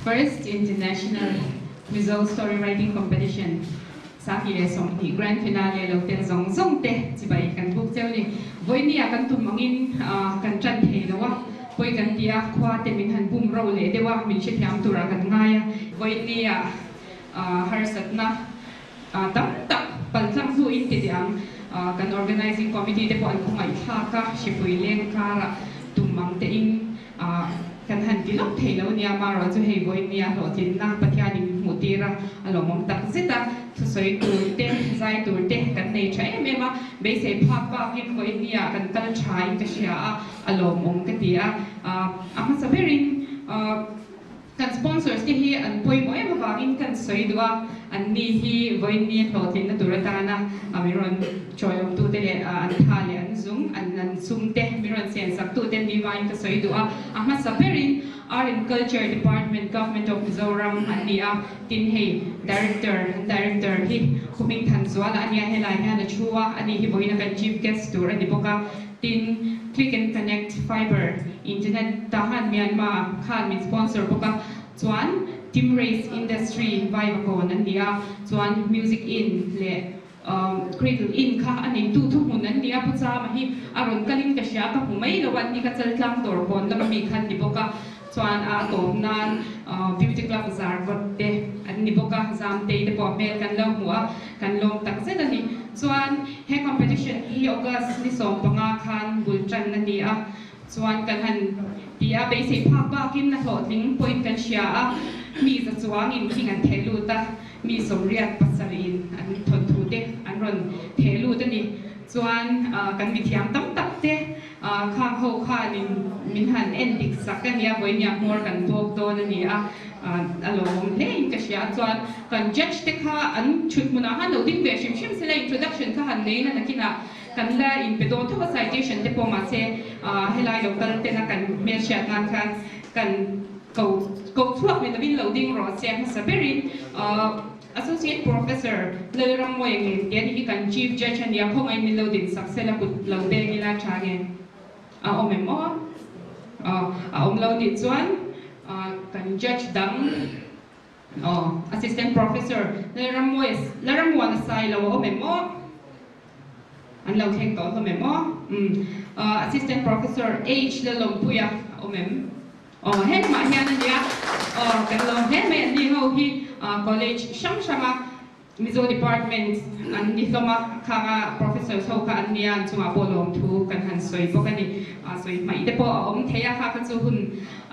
First International Mizo Story Writing Competition 2020 Grand Finale lo tel zawng zawng te chibai kan buk cheu ni. Vawinia kan tum angin kan tan thei lo a, pawi kan ti a, khua te min han bum ro leh deuh a, min hrethiam turah kan ngai a. Vawinia harsatna tam tak paltlang hnuin ti teh ang, kan Organizing Committee te pawh an khawngaihthlak a, hripui leng karah tum ang tein Kan han ti lawk thei lo nia, marawh chu hei vawiin nia hlawhtlinna Pathianin min hmuh tir a, a lawmawm tak zet a, thusawi tur te, zai tur te kan nei tha em em a, beisei phak bakin vawiin nia kan kal tha in ka hria a, a lawmawm ka ti a, a hmasa berin kan sponsors te hi an pawimawh em avangin kan sawi duh a, an ni hi vawiin ni hlawhtlinna tur atana min rawn chawiawmtute leh an tha leh an zung, an an sum te min rawn chen saktute ni vangin ka sawi duh a. A hmasa berin Art and Culture Department, Government of Mizoram an ni a, tin hei Director, an Director hi Khuming Thanzuala a nia, helai hian a thu a, ani hi vawiin a kan Chief Guest tur a ni bawk a. Tin, Click and Connect Fiber Internet Tahan Myanmar khan min sponsor bawk a, chuan Team Race Industry Vaivakawn an ni a, chuan Music Inn leh Cradle Inn kha a neitu thuhmun an ni a, Pu Chama hi a rawn kalin ka hria, ka hmu mai lo a, an ni kha Chaltlang dawr kawn lama mi kha an ni bawk a, chuan a tawp nan Beauty Club Zarkawt te an ni bawk a, Zamtei te pawh hmel kan lo hmu a, kan lawm tak zet a ni. Chuan he competition hi August ni 15 khan bul tan a ni a, chuan kan han ti a, beisei phak bakin a hlawhtling pawhin kan hria a, mi za chuangin hing an theh lut a. Mi 77 in an thawnthu te an rawn theh lut a ni. Chuan kan mithiam tam tak te khang ho khanin min han en dik sak a nia, vawinia hmawr kan bawk dawn a ni a, a lawmawm hle in ka hria. Chuan kan judge te kha an thut hmunah khan lo ding ve hrim hrim sela, introduction kha han nei na nakinah kan la inpe dawn tho a, citation te pawh mahse helai local tena kan hmelhriat nan khan kan Ko ko chhuak ni lovin lo ding rawh se hmasa berin Associate Professor Lalrammuai ngen te ani hi kan Chief Judge ania khawngaih min lo din sak sela kut lo beng ila tha nge a awm em aw a awm lo nih chuan kan Judge dang aw Assistant Professor Lalrammuai Lalrammuana sai lo a awm em aw an lo thleng tawh hlawm em aw Assistant Professor H Lalawmpuia a awm em. Aw hengmah hian a nia, aw kan lo hle mai an ni ho hi college hrang hranga Mizo department an ni hlawm a, khanga professors ho kha an nia an chungah pawh lawmthu kan han sawi bawk a ni. Sawi hmaih te pawh a awm thei a, kha kha chu hun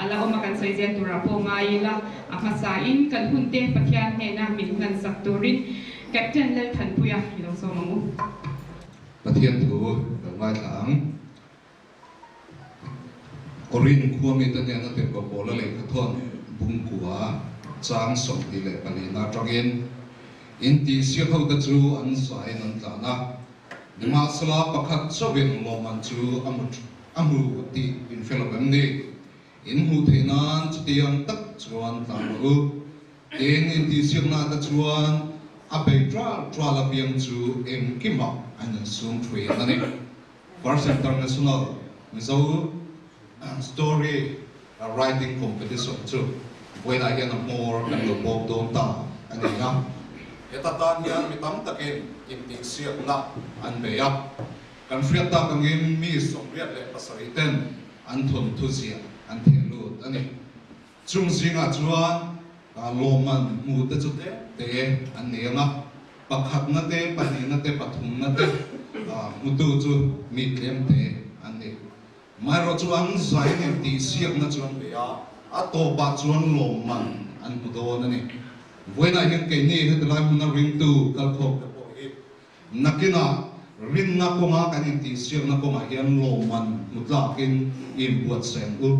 a la awm a kan sawi zel turah pawh ngai ila, a hmasa in kan hun te Pathian hnena min hlansak turin Captain Lalthanpuia i lo sawm ang u. Pathian thu lo ngaithla ang. Korin khua mite hnena tirhkoh Paula lehkha thawn bungkua chang 24 na atangin intihsiak hote chu an zain an tlan a, nimahsela pakhat chauhin lawmman chu a hmu tih inhre lo em ni? In hmuh theih nan chutiang tak chuan tlan rawh u. Tin, intihsiakna te chuan a bei ṭal ṭal apiang chu engkimah an insum ṭhin a ni. First International Mizo Story Writing Competition chu vawiinah hian a hmawr kan lo bawk dawn ta a ni a. Heta tan hian mi tam takin intihsiakna an bei a, kan hriat tak angin mi 87 ten an thawnthu ziah an theh lut a ni. Chung zingah chuan lawmman hmu te chu tlem te an nei ang a, pakhatna te, pahnihna te, pathumna te hmutu chu mi tlem te an ni. Amaherawh chu an zain intihsiakna chu an bei a, a tawpah chuan lawmman an hmu dawn a ni. Vawiinah hian keini heti lai hmuna ringtu kalkhawm te pawh hi nakinah rinna kawnga kan intihsiakna kawngah hian lawmman hmu tlakin i inbuatsaih ang u.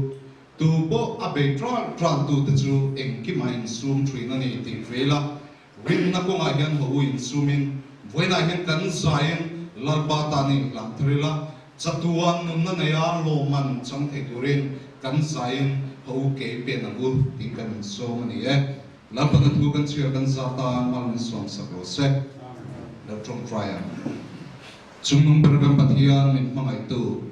Tu pawh a bei ṭal ṭaltute chu engkimah insum ṭhin a ni tih hril a, rinna kawngah hian haw u insumin, vawiinah hian kan zaiin Lalpa tan i inhlan thar ila, chatuan nunna neia lawmman chang thei turin kan zaiin haw u kei pen ang u tih kan insawm a ni e. Lalpa na thu kan chhiar kan za tan mal min sawm sak rawh se. Lo ṭawngṭai ang. Chungnung ber kan Pathian min hmangaihtu,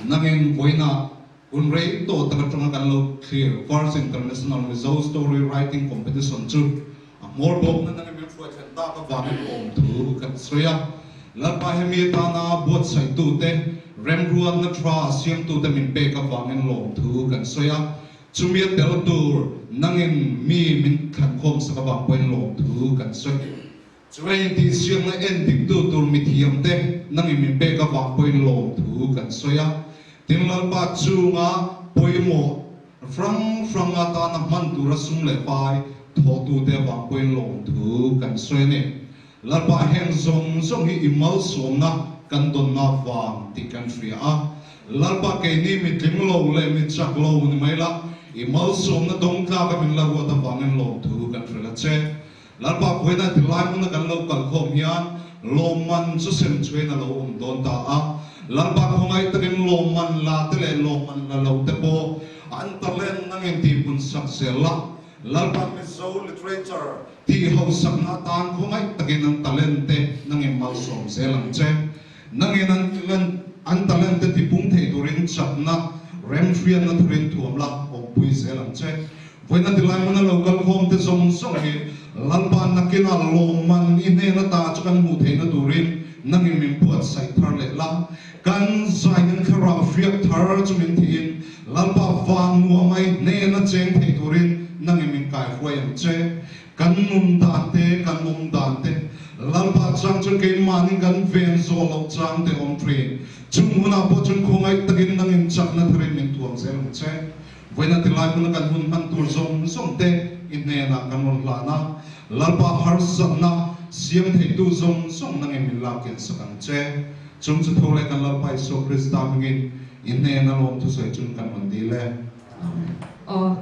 nangin vawiinah. Hun rei tawh tak atanga kan lo thlir First International Mizo Story Writing Competition chu a hmawr bawkna nangin min hruai thlen tak avangin awmthu kan sawi a. Lalpa hemi atana buatsaihtute, remruatna tha siamtute min pek avangin lawmthu kan sawi a. Chumi a tel tur nangin mi min thlankhawm sak avang pawhin lawmthu kan sawi. Chuvei intihsiakna en diktu tur mithiamte nangin min pek avang pawhin lawmthu kan sawi a. Tin, Lalpa chunga pawimawh hrang hrang atana hman tura sum leh pai thawhtute avang pawhin lawmthu kan sawi a ni. Lalpa heng zawng zawng hi i malsawmna kan dawnna vang tih kan hria a. Lalpa keini mi tling lo leh mi chak lo ni mai la, i malsawmna dawng tlaka min la ruat avangin lawmthu kan hrilh a che. Lalpa Puina ti lai hmuna kan lo kal khawm hian lawmman chu sem chhuain a lo awm dawn ta a. Lalpa khawngaih takin lawmman la te leh lawmman la lo te pawh an talent nangin tihpun sak zel la. Lalpa Mizo literature tih hausakna atan khawngaih takin an talent te nangin malsawm zel ang che. Nangin an talent an talent te tipung thei turin chakna remhriatna thurin thuam la awmpui zel ang che. Vawiina tilai hmuna lo kal khawm te zawng zawng hi Lalpa nakinah lawmman i hnen ata chu kan hmuh theihna turin nangin min buatsaih thar leh la. Kan zainin thlarau hriat thar chu min thihin Lalpa van nuama i hnena cheng thei turin nangin min kaihruai ang che. Kan nun dan te, kan awm dan te, Lalpa chang chu keimahni kan ven zawh loh chang te awm thin. Chung hunah pawh chuan khawngaih takin nangin chakna tharin min thuam zel ang che. Vawiina tilai hmuna kan hun hman tur zawng zawng te i hnenah kan rawn hlan a, Lalpa harsatna siam theitu zawng zawng nangin min lak kian sak ang che. Chung chu tho leh kan Lalpa Isua Krista hmingin i hnena lawm thusawi chun kan rawn dil e. Amen. Aw,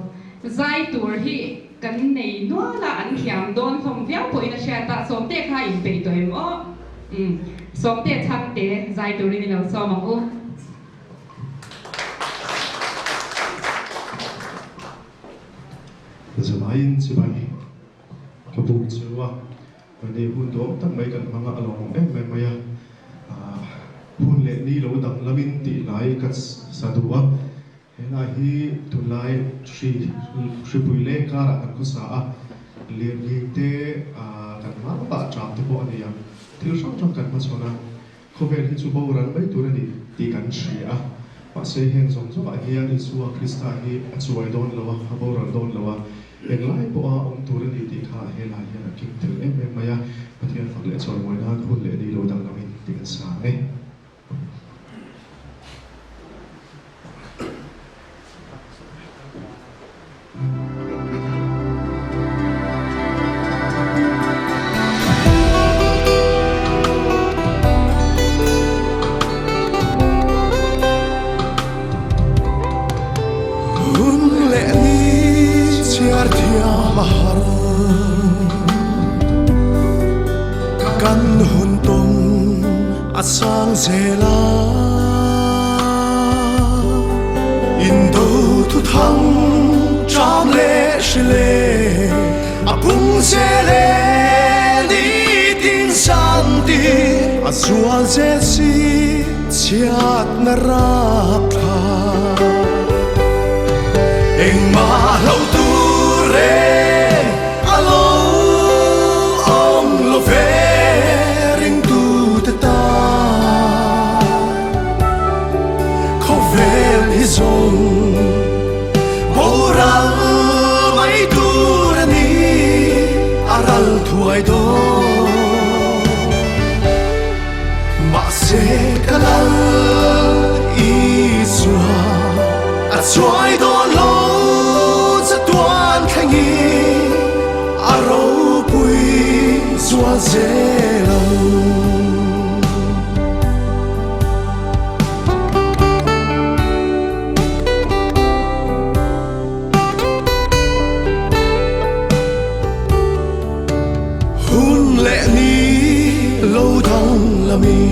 zai tur hi kan nei nual a, an thiam dawn hlawm viau pawhin a hriat a, Sawmte kha a inpeih tawh em aw? Umm, Sawmte chhangte zai turin i lo sawm ang u. Zamaiin chibai ka buk cheu a, mahni hun duhawm tak mai kan hmang a, a lawmawm em em mai a. Hun leh ni lo dang lamin tih lai ka sa duh a, helai hi tunlai hri hripui leng karah kan khawsa a, lirnghing te kan hmang pah ṭam te pawh a ni ang, thil hrang hrang kan hmachhawn a. Khawvel hi chu boral mai tur a ni tih kan hria a, mahse heng zawng zawngah hian Isua Krista hi a chuai dawn lo a, a boral dawn lo a, englai pawha awm tur a ni tih kha helai hian a king tel em em mai a, Pathian fak leh chawimawi nan hun leh ni lo danglamin tih kan sa ang e. Hun leh ni chhiar thiam a har Kan hun tum a sang zel a. Indo thu thang ṭam leh hri le a pung zel e nitin san ti a zual zel si chhiatna rap thla engmah hlo tur reng a lo awm lo ve ringtute tan. Khawvel hi zawng boral mai tur a ni, a ral thuai dawn. Mahse ka lal Isua a chuai dawn lo chatuan thlengin a ropui zual zel ang. Hun leh ni lo danglamin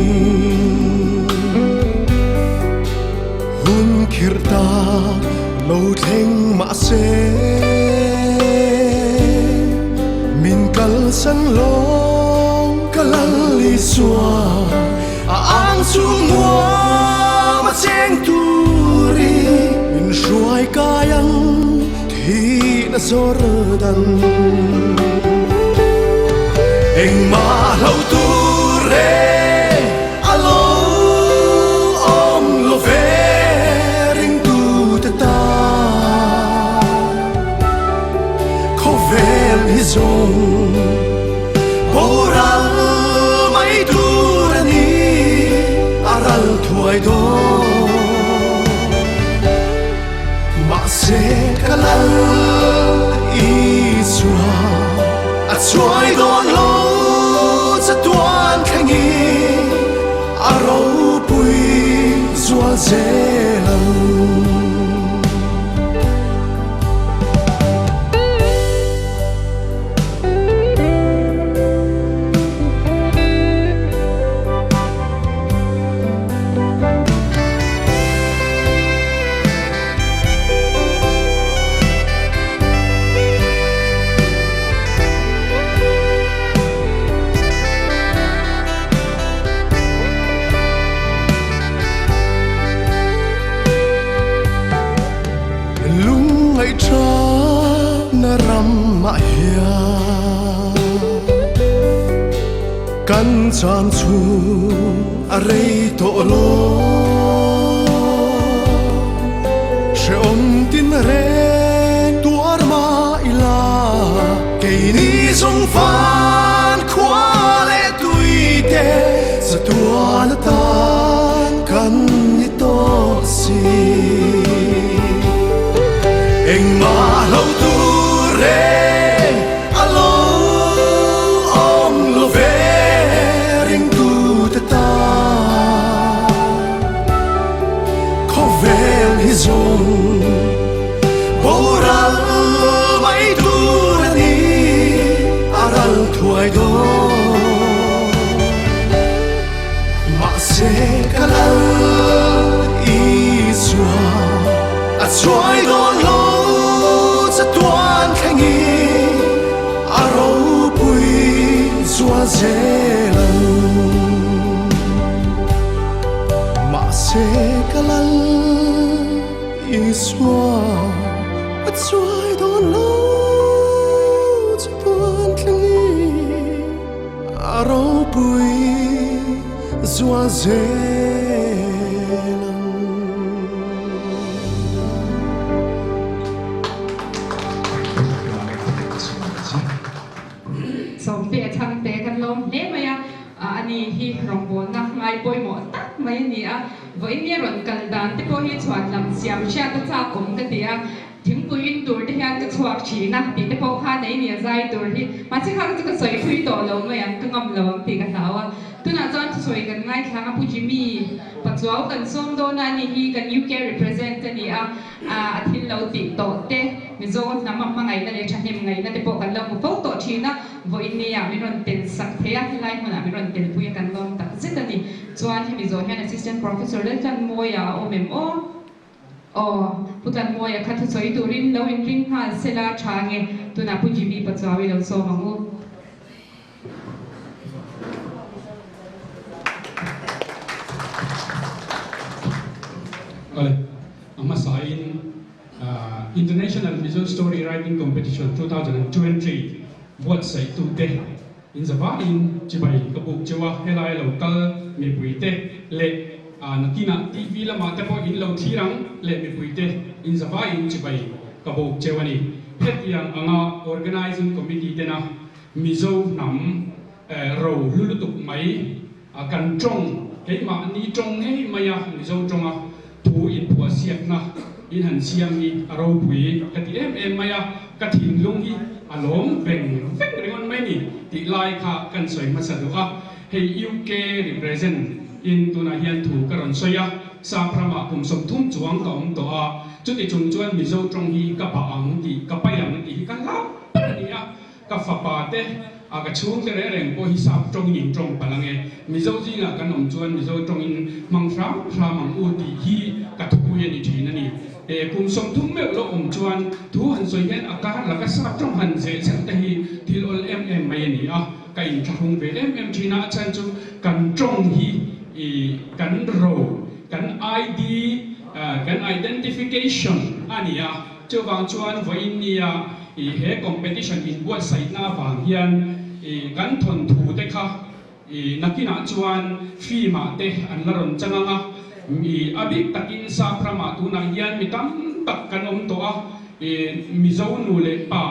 hun khirh tak lo thleng mahse min kalsan lawng ka lal Isua. A ang chu nuam a cheng turin Hruai kai ang thihna Jordan. Engmah hlo tur reng a lo awm lo ve ringtute tan. Khawvel hi zawng boral mai tur a ni, a ral thuai dawn. Mahse ka lal Isua a chuai dawn lo chatuan thlengin a ropui zual zel ang. Lungngaih tha na ram ah hian kan cham chhung a rei tawh lo. Hrehawm tin reng tuar mah ila keini zawng van khua leh tui te chatuan atan kan ni tawh si. Engmah hlo tur reng a lo awm lo ve ringtute tan. Khawvel hi zawng boral mai tur a ni, a ral thuai dawn. Mahse ka lal Isua a chuai dawn lo chatuan thlengin a ropui zual zel ang. Mahse ka lal Isua a chuai dawn lo chatuan thlengin a ropui zual zel ang. Sawmte a chhangte kan lawm hle mai a, ani hi rawngbawlna ngai pawimawh tak mai a ni a, vawiin a rawn kal dan te pawh hi chhuan lam siam hriat a chak awm ka ti a, thingpui in tur te hian ka chhuak thin a tih te pawh khan ei ni a zai tur hi mahse kha chu ka sawi thui tawh lo mai ang, ka ngam lo ang tih ka hlau a, tunah chuan thusawi kan ngaithlang a Pu Jimmy Pachuau kan sawm dawn a ani hi kan UK represent a ni a. A thil lo tih tawh te, Mizo hnam a hmangaihna leh thahnem ngaihna te pawh kan lo hmu fo tawh thin a, vawiin nia min rawn tel sak thei a, helai hmunah min rawn tel pui a kan lawm tak zet a ni. Chuan hemi zawh hian Assistant Professor Laltlanmawia a awm em aw? Aw, Pu Tlanmawia kha thusawi turin lo inring nghal sela tha nge, tunah Pu Jimmy Pachuau i lo sawm ang u. Awle, a hmasain International Mizo Story Writing Competition 2023 buatsaihtute in zavaiin chibai ka buk cheu a, helai lo kal mipuite leh nakinah TV lamah te pawh in lo thlir ang leh mipuite in zavaiin chibai ka buk cheu a ni. Hetiang anga Organising Committee tena Mizo hnam ro hlu lutuk mai a kan tawng, keimahni tawng ngei mai a Mizo tawnga thu inphuahsiakna in han siam hi a ropui ka ti em em mai a, ka thinlung hi a lawm veng veng ringawt mai ni tih lai kha kan sawi hmasa duh a, hei UK represent in tunah hian thu ka rawn sawi a, Sap ramah kum 30 chuang ka awm tawh a, chuti chung chuan Mizo tawng hi ka bah ang tih, ka pai ang tih hi ka hlauh ber a ni a. Ka fapa te, a ka chhungte reng reng pawh hi sap tawngin in tawng palh ange. Mizo zingah kan awm chuan Mizo tawngin hmang hram hram ang u tih hi ka thupui a ni thin a ni. E, kum 30 meuh lo awm chuan thu han sawi hian a kar laka sap tawng han zeh chhelh te hi thil awl em em mai a ni a. Ka inthlahrung ve em em thin a, a chhan chu kan tawng hi i kan ro, kan ID, kan identification a. a ni a. Chuvang chuan vawiin nia i he competition inbuatsaihna avang hian i kan thawnthu te kha i nakinah chuan film ah te an la rawn chang ang a, i a bik takin sap ramah tunah hian mi tam tak kan awm tawh a, i Mizo nu leh pa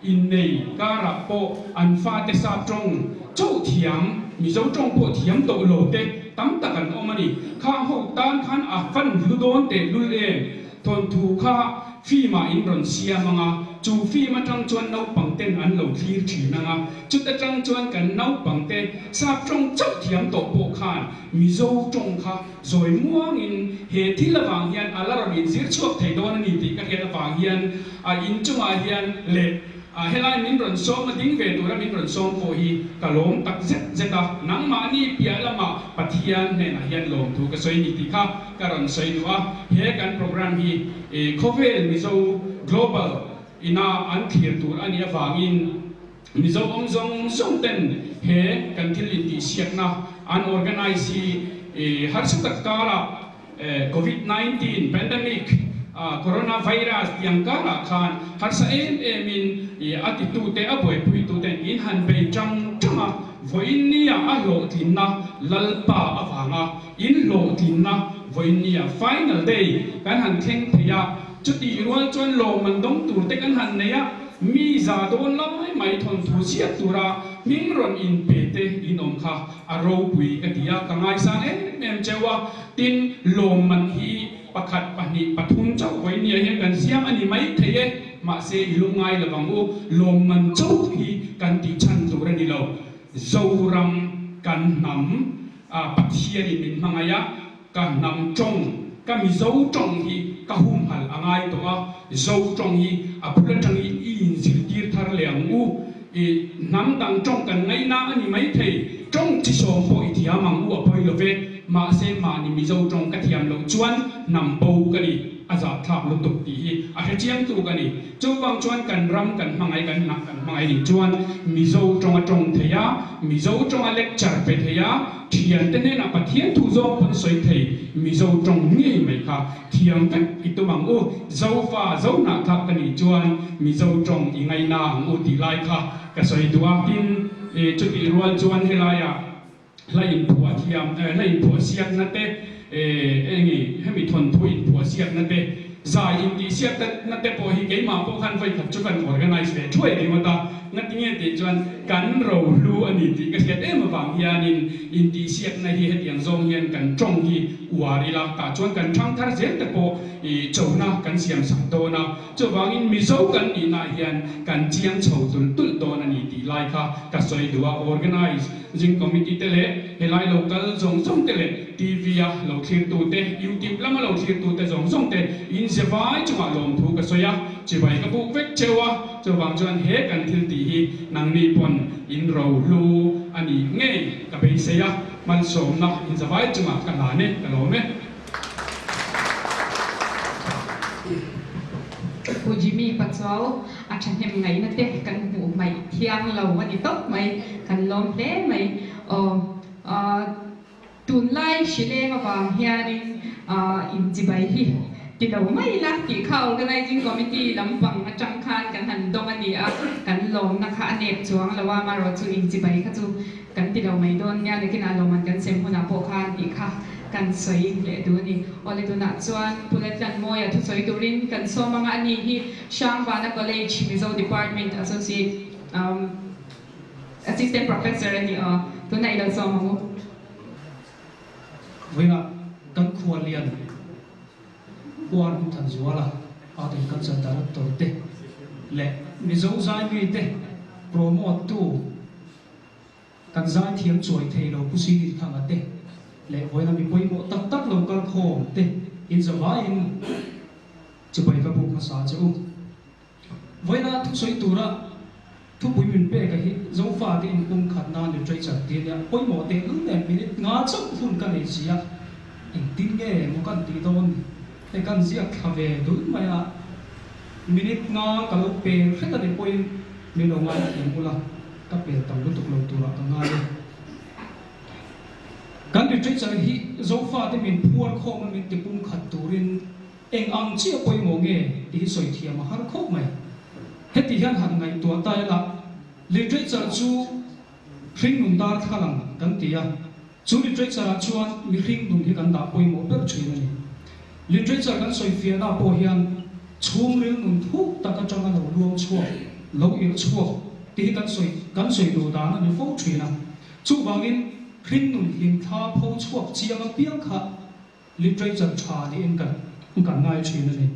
innei karah pawh an fate sap tawng chauh thiam, Mizo tawng pawh thiam tawh lo te tam tak an awm a ni. Khang ho tan khan a fan hlu dawn tehlul em? Thawnthu kha film ah in rawn siam ang a, chu film atang chuan naupang ten an lo thlir thin ang a, chuta tang chuan kan naupang te sap tawng chauh thiam tawh pawh khan Mizo tawng kha zawi muangin he thil avang hian a la rawn inzir chhuak thei dawn a ni tih ka hriat avang hian a inchungah hian leh A helai min rawn sawm a ding ve tura min rawn sawm pawh hi ka lawm tak zet zet a, nangmahni piah lamah Pathian hnenah hian lawmthu ka sawi ni tih kha ka rawn sawi duh a, he kan program hi khawvel Mizo Global ina an thlir tur a nih avangin Mizo awm zawng zawng ten he kan thil intihsiakna an organize hi harsa tak karah Covid 19 pandemic, Corona virus tiang karah khan harsa em em in a titute a buaipuituten in han bei tang tang a, vawiin nia a hlawhtlinna Lalpa avanga in hlawhtlinna vawiin nia final day kan han thleng thei a, chutih rual chuan lawmman dawng tur te kan han nei a, mi za dawn lai mai thawnthu ziak tura hming rawn inpe te in awm kha a ropui ka ti a, ka ngaisang em em cheu a. Tin, lawmman hi pakhat, pahnih, pathum chauh vawinia hian kan siam a ni mai thei e. Mahse, i lungngai lo vang u, lawmman chauh hi kan tih chhan tur a ni lo. Zoram kan hnam a Pathianin min hmangaih a, ka hnam tawng, ka Mizo tawng hi ka humhalh a ngai tawh a, Zo tawng hi a bul atangin i inzirtir thar leh ang u. I hnam dang tawng kan ngaihna a ni mai thei, tawng chi sawm pawh i thiam ang u a pawi lo ve. Mahse mahni Mizo tawng ka thiam loh chuan hnam bo ka ni, a zahthlak lutuk tih hi a hre chiang tu ka ni. Chuvang chuan kan ram kan hmangaih kan hnam kan hmangaih nih chuan Mizo tawng a tawng thei a, Mizo tawng a lecture pe thei a, thiante hnenah Pathian thu zawng pawn sawi thei Mizo tawng ngei mai kha thiam vek i tum ang u. Zofa zo hnahthlak ka nih chuan Mizo tawng i ngaina ang u tih lai kha ka sawi duh a. Tin, chutih rual chuan helaiah Hla inphuah thiam, hla inphuah siakna te, eng nge hemi thawnthu inphuah siakna te, zai intih siakna te pawh hi keimah pawh khan vawikhat chu kan organize ve thuai ringawt a, ngatinge tih chuan kan rohlu a ni tih ka hriat em avang hianin intih siakna hi hetiang zawng hian kan tawng hi uar ila tah chuan kan thangthar zel te pawh i chona kan siam sak dawn a, chuvangin Mizo kan nihnaah hian kan chiang chho tulh tulh dawn a ni tih lai kha ka sawi duh a, organize. Zing committee te leh helai lo kal zawng zawng te leh TV a lo thlir tu te, YouTube lama lo thlir tu te zawng zawng te in ze vai chungah lawmthu ka sawi a, chibai ka buk vek cheu a, chuvang chuan he kan thil tih hi nangni pawn in ro hlu a nih ngei ka beisei a, malsawmna in za vai chungah ka hlan e, ka lawm e. Pu Jimmy Pachuau a thahnem ngaihna te kan hmuh hmaih thiang lo a ni tawp mai, kan lawm hle mai. Aw tunlai hrileng avang hianin inchibai hi ti lo mai ila tih kha Organizing Committee lampang atang khan kan han dawng a ni a, kan lawmna kha a nep chuang lo a, amaherawhchu inchibai kha chu Kan ti lo mai dawn nia, nakinah lawmman kan sem hunah pawh khan tih kha kan sawi leh duh a ni. Awle tunah chuan Pu Latlanmawia thusawi turin kan sawm anga a ni hi Hrangvana College Mizo Department Associate Assistant Professor a ni aw, tunah i lo sawm ang u. Vawiinah kan khuallian Huan Thanzuala, Art and Culture Director te leh Mizo zaimi te promote tu, Kan zaithiam chuai thei lo Pu Sinin Thanga te leh vawiina mi pawimawh tak tak lo kal khawm te inzavaiin chibai ka buk hmasa che u. Vawiina thusawi tura thupui min pek a hi Zofate inpum khatna literature tih a nia, pawimawh tehlul nen minute nga chauh hun ka nei si a, engtin nge maw kan tih dawn ni? Hei kan ziak thla ve dul mai a, minute nga ka lo pel hret a ni pawhin min lo ngaithiam ula. Ka pel tam lutuk lo turah ka ngai e. Kan literature hi Zofate min phuar khawm a min ti pumkhat turin Eng ang chiah pawimawh nge tih hi sawi thiam a har khawp mai. Heti hian han ngaihtuah ta ila, literature chu hringnun darthlalang kan ti a, chu literature ah chuan mihring nun hi kan dah pawimawh ber thin a ni. Literature kan sawi fiahna pawh hian chhungril nun thuk tak atanga lo luang chhuak, lo irh chhuak tih hi kan sawi kan sawi duh dan a ni fo thin a. Chuvangin hringnun hlimthla pho chhuak chiang apiang kha Literature tha niin kan kan ngai thin a ni.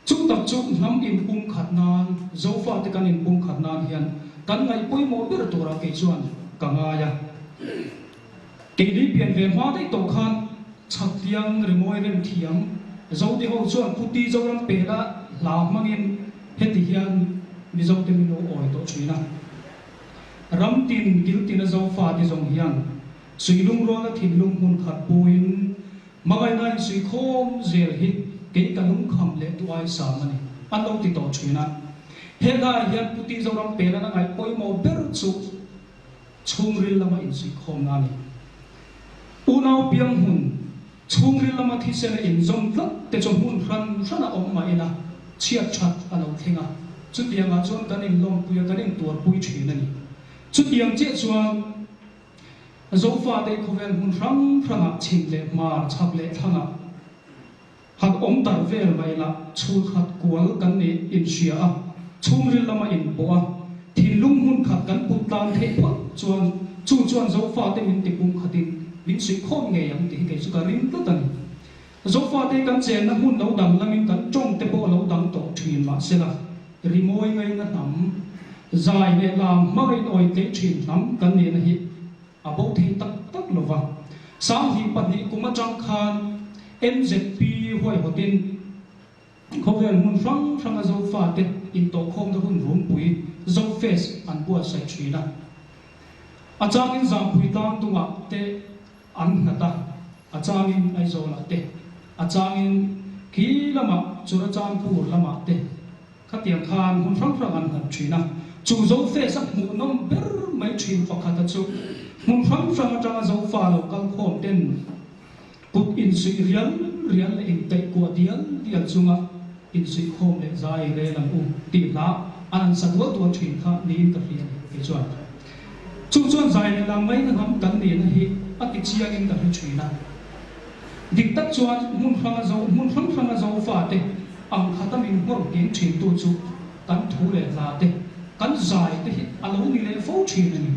Chu tak chu hnam inpumkhat nan, Zofate kan inpumkhat nan hian kan ngaih pawimawh ber turah kei chuan ka ngai a. Keini pian ve hma daih tawh khan Chhaktiang rimawi rem thiam Zote ho chuan Puti Zoram pela hla hmangin heti hian Mizote min lo awi tawh thin a. Ram tin kil tina Zofate zawng hian Suilungruala thinlung hmun khat puin hmangaihna insuikhawm zel hi kei ka lungkham leh duai sam a ni, an lo ti tawh thin a. He hlaiah hian Puti Zoram Pelan a ngaih pawimawh ber chu chhungril lama insuikhawmna a ni. Unau piang hmun chhungril lama thisena inzawm tlat te chu hmun hran hran a awm mah ila chhiat that a lo thleng a, chutiangah chuan kan inlawmpui a, kan intuarpui thin a ni. Chutiang chiah chuan. Zofate khawvel hmun hrang hrangah chhim leh hmar, chhak leh thlangah han awm tar vel mai la, chhul khat kual kan nih inhria a, chhungril lama inpawh a, thinlung hmun khat kan put tlan theih phawt chuan chu chuan Zofate min ti pum khatin min suih khawm ngei ang tih hi kei chu ka ring tlat a ni. Zofate kan chenna hmun lo dang lamin kan tawng te pawh lo dang tawh thin mahsela, rimawi ngaina hnam, zai leh lam hmangin awi tlei thin hnam kan nihna hi a bo thei tak tak lo va. 2002 kum atang khan MZP huaihawtin khawvel hmun hrang hranga Zofate intawhkhawmna hun rungpui Zofest an buatsaih thin a. A changin Zampui tlangdungah te An nghat a, a changin Aizawlah te, a changin khi lamah Churachandpur lamah te khatiang khan hmun hrang hrang an nghat thin a. Chu Zofest a hmuhnawm ber mai thin pakhata chu hmun hrang hrang atanga Zofa lo kal khawm ten kut insuih rial rial leh intaih kuah dial dial chunga insuih khawm leh zai rel ang u tih hla an an sa dual dual thin kha niin ka hria a ni kei chuan. Chu chuan zai leh lam ngaina hnam kan nihna hi a ti chiangin ka hre thin a. Dik tak chuan hmun hranga zo hmun hrang hranga Zofate ang khata min nghawr ngheng thintu chu kan thu leh hla te, kan zai te hi a lo ni leh fo thin a ni.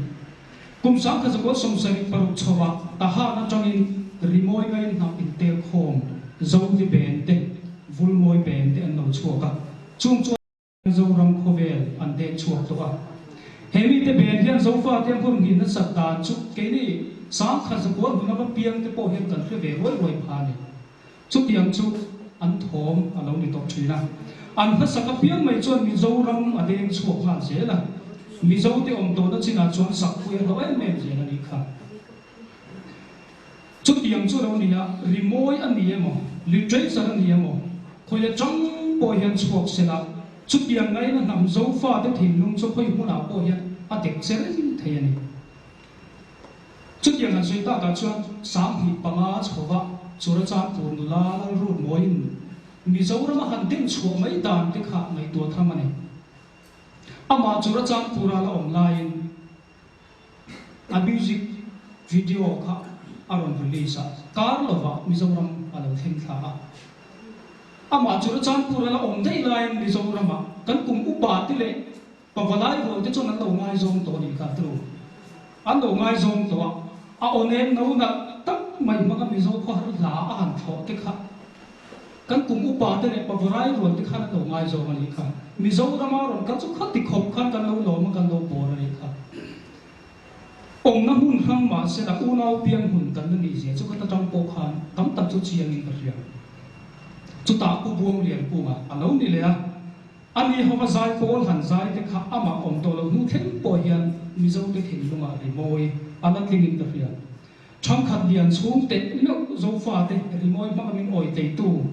Kum 1976 chhovah Tahan atangin rimawi ngain hnam intel khawm Zoli Ben te, Vulmawi Ben te an lo chhuak a, chung chuan Zoram khawvel an dek chhuak tawh a. He mite ben hian Zofate a hmun hnih nasat dan chu keini 1900 hmun ava piang te pawh hian kan hre ve ruai ruai pha a ni. Chutiang chu an thawm a lo ni tawh thin a. An hmasak apiang mai chuan Mizoram a deng chhuak nghal zel a. Mizote awm tawhna chinah chuan sakpui a hlauh em em zel a nih kha. Chutiang chu lo ni a, rimawi a ni emaw, literature a ni emaw, khawi atang pawh hian chhuak se la, chutiang ngaina hnam Zofate thinlung chu khawi hmunah pawh hian a dek che reng thei a ni. Chutiang han sawi takah chuan 2005 chhova Churachandpur nula Lalrutmawiin Mizorama han den chhuah mai dan te kha ngaihtuah tham a ni. Amah Churachandpura la awm laiin, A music video kha a rawn release a, kar lovah Mizoram a lo thleng thla a. Amah chu Rachanpur a la awm daih laiin Mizoramah kan kum upa te leh pavalai rual te chuan an lo ngaizawng tawh a nih kha tru. An lo ngaizawng tawh a, a aw nem no nalh tak mai hmanga Mizo khawhar hla a han thlawh te kha Kan kum upa te leh pavarai rual te khan an lo ngaizawng a nih kha. Mizorama rawn kal chu khati khawp khan kan lo lawm a, kan lo bawr a nih kha. Awmna hmun hrang mahsela unau piang hmun kan la nih zia chu khata tang pawh khan tam tak chu chiangin ka hria. Chutah Pu Buangliankunga a lo ni leh a, ani hova zai pawl han zai te kha amah awm tawh lo hnu thleng pawh hian Mizote thinlungah rimawi a la tlingin ka hria. Ṭhangkhat lian chhung teh meuh Zofate rimawi hmanga min awi teitu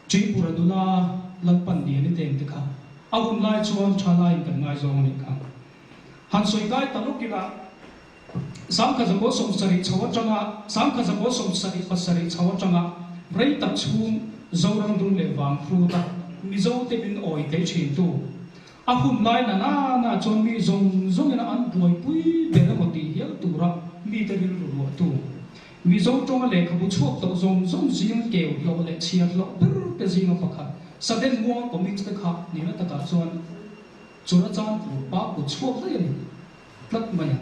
Tripura nula Lalpan Liani Teng te kha a hun lai chuan ṭha laiin kan ngaizawng a nih kha. Han sawi kai ta lawk ila, 1977 chho aṭanga 1977 chho aṭanga rei tak chhung. Zoram dung leh vang hrut a Mizo te min awi tlei thin tu. A hun lai na na na chuan mi zawng zawng in a an buaipui ber emaw tih hial tura mite rilru ruah tu. Mizo tawnga lehkhabu chhuak tawh zawng zawng zing keu hlawh leh chhiar hlawh ber te zinga pakhat Sudden Muang Comics te kha nihna takah chuan Churachandpur pa kut chhuak daih a ni tlat mai a.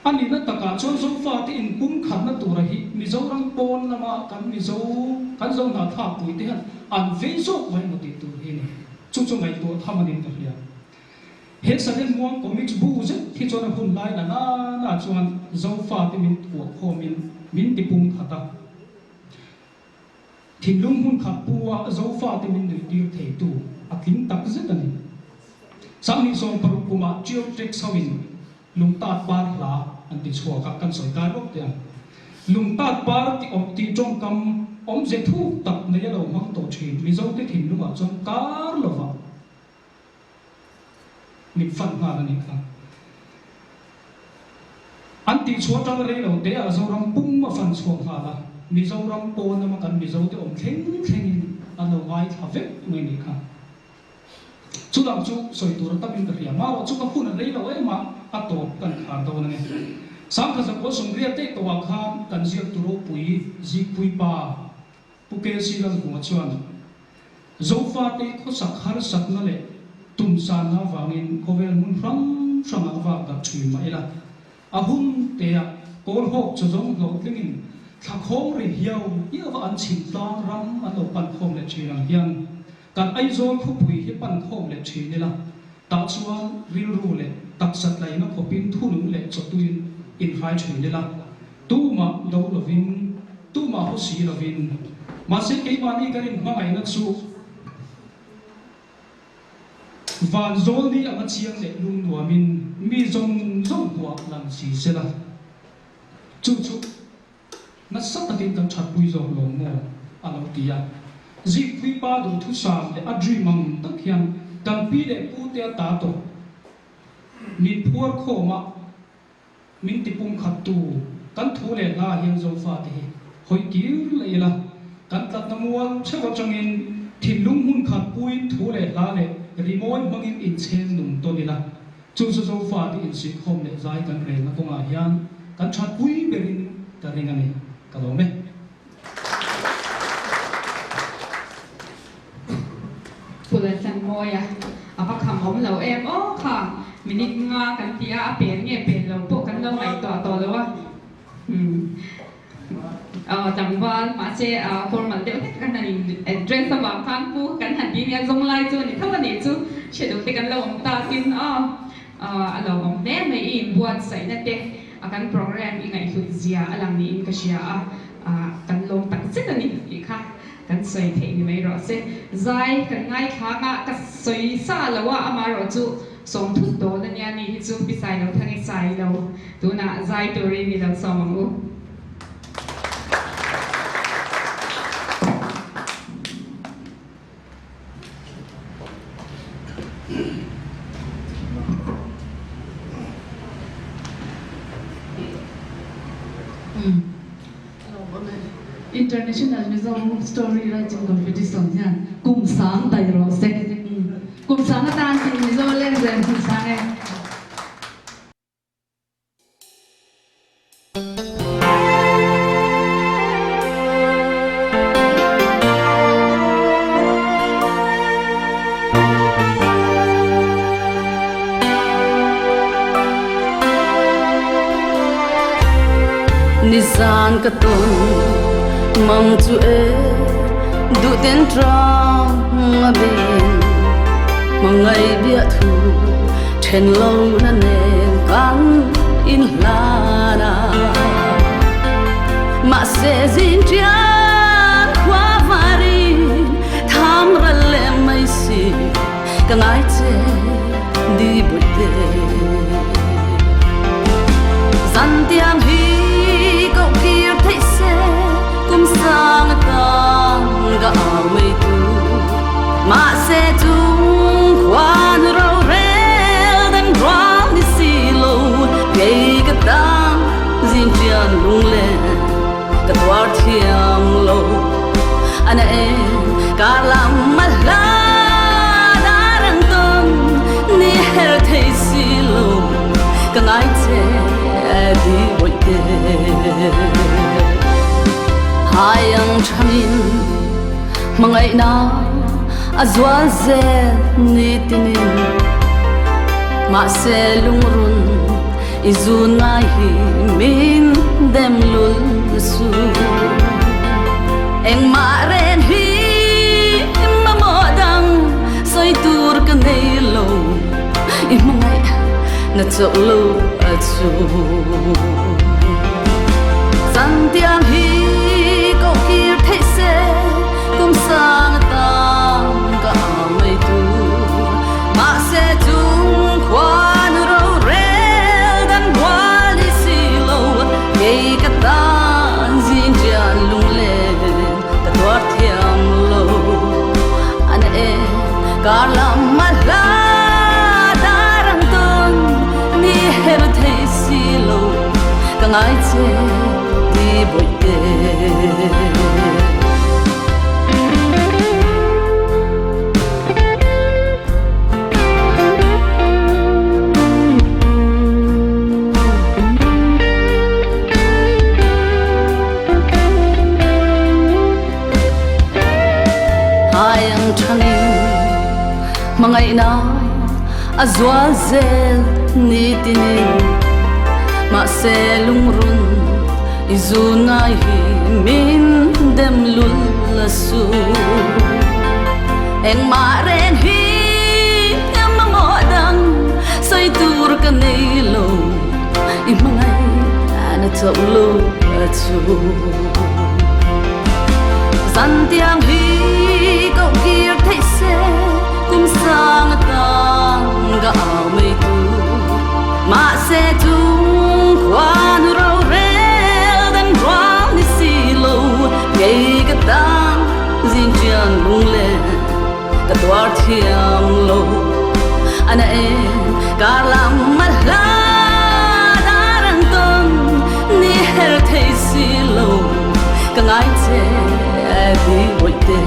A nihna takah chuan Zofate inpum khatna tura hi Mizoram pawn lama kan Mizo kan zo hnahthlak pui te hian an vei zawk mai emaw tih tur hi a ni. Chu chu ngaihtuah tham a ni ka hria. He Sudden Muang Comics bu zet hi chuan a hun lai la na na chuan Zofate min kuah khawmin min tipum khat a. Thinlung hmun khat pu a Zofate min nuihtir theitu a tling tak zet a ni. Sanghnih 60 kumah Tio Tricks hoin Lungtat par hla an ti chhuak a, kan sawi kai bawk teh ang. Lungtat par ti awm tih tawngkam awmze thuk tak nei a lo hmang tawh thin Mizote thinlungah chuan kar lovah min fan nghal a nih kha. An tih chhuah atanga rei lo te ah Zoram pum a fan chhuak nghal a, Mizoram pawn lama kan Mizote awm thleng thlengin an lo ngaithla vek mai nih kha. Chu lam chu sawi tur a tamin ka hria. Marawh chu ka hun a rei lo em a, a tawp kan khar dawn a ni. Sangkha zakua sawmriat daih tawhah khan kan ziaktu ropui Zikpui pa Pu KC Lalhunga chuan Zofate khawsak harsatna leh tumsanna avangin khawvel hmun hrang hrangah vak darh thin mah ila, a hun tea kawl hawk chaw zawng hlawhtlingin thla khawng ri hiau hiau a an chhim tlang ram an lo pan khawm leh thin ang hian kan Aizawl khawpui hi pan khawm leh thin ila, tah chuan rilru leh taksa tlaina khawpin thunun leh chawtuin inhrai thin ila, tumah do lovin, tumah haw si lovin. Mahse keimahni kan inhmangaihna chu van zawlni anga chiang leh lung nuamin mi zawng zawng hmuah lang si sela, chu chu Nasa takin kan thatpui zawk lo maw? a lo ti a. Zikpui pa duhthusam leh a dream ang tak hian kan pi leh pu te a ta tawh. Min phuar khawm a, min ti pumkhat tu kan thu leh hla hian Zofate hi hawi kir leh ila, kan tlatna mual cheuh atangin thinlung hmun khat puin thu leh hla leh rimawi hmangin inchheng nung tawn ila. Chu chu Zofate insuihkhawm leh zai kan relna kawngah hian kan thatpui berin ka ring a ni. Ka lawm e. Pu Laltlanmawia, A va kham awm lo em aw kha, minute nga kan ti a, a pen nge pen lo pawh kan lo ngaihtuah tawh lo a. Aw tlangval, mahse formal deuh hlek kan han in address avang khan pu kan han ti nia zawng lai chu a ni tho a nih chu hre duh te kan lo awm tak in aw a lo awm hle mai i inbuatsaihna te a kan program i ngaihhlut zia a lang niin ka hria a kan lawm tak zet a ni tih kha kan sawi theih ni mai rawh se. Zai kan ngaithlang a ka sawi sa lo a amaherawh chu Sawm thut dawn a nia ni hi chu pi sai lo thang i sai lo tunah zai turin i lo sawm ang u. International Mizo Story Writing Competition hian kum sang daih rawh se. Kum sang atan tih Mizo lengzem kum sang e. Nizan ka ton mang chu e duh ten trang a ben mangai bia thu then lo na nen kan in hlana ma se zin trian khua varin tham ral le mai si ka ngai che đi bụi tê Zan tiang hi cậu kia thấy xe Kum sang tang ga ao mây tu Mà xe chung khoan rau rel dan rang ni si lo Kei ka tang zin trian lung le Ka tuar thiam lo Ana em kar lam a hla dar ang tawn ni her thei si lo ka ngai che di bawihte. Hai ang thamin hmangaihna a zual zel nitinin mahse lungrun i zun ngai hi min dem lul su. Engmah ren hi mamawh dang sawi tur ka nei lo i hmangaih na chauh lo a chu. Zantiang hi koh kir theih se kum sang atan ka au mai tur. Mahse chung khuan rorel dan bual ni si lo kei ka tan zin rian lunglen ka tuar thiam lo. Ana e kar lam a hla dar ang tawn ni her thei si lo ka ngai che ti bawihte. Hai ang thangin hmangaihna a zual zel nitinin mahse lungrun i zun ngai hi min dem lul a su. Engmah reng hi mamawh dang sawi tur ka nei lo i hmangaih na chauh lo a chu. Zantiang hi koh kir theih se kum sang atan ka au mai tur. Mahse chung khuan rorel dan rual ni si lo kei ka tan zing chian lunglen ka tuar thiam lo. Ana em kar lam a hla dar ang tawn ni her thei si lo ka ngai che di bawihte.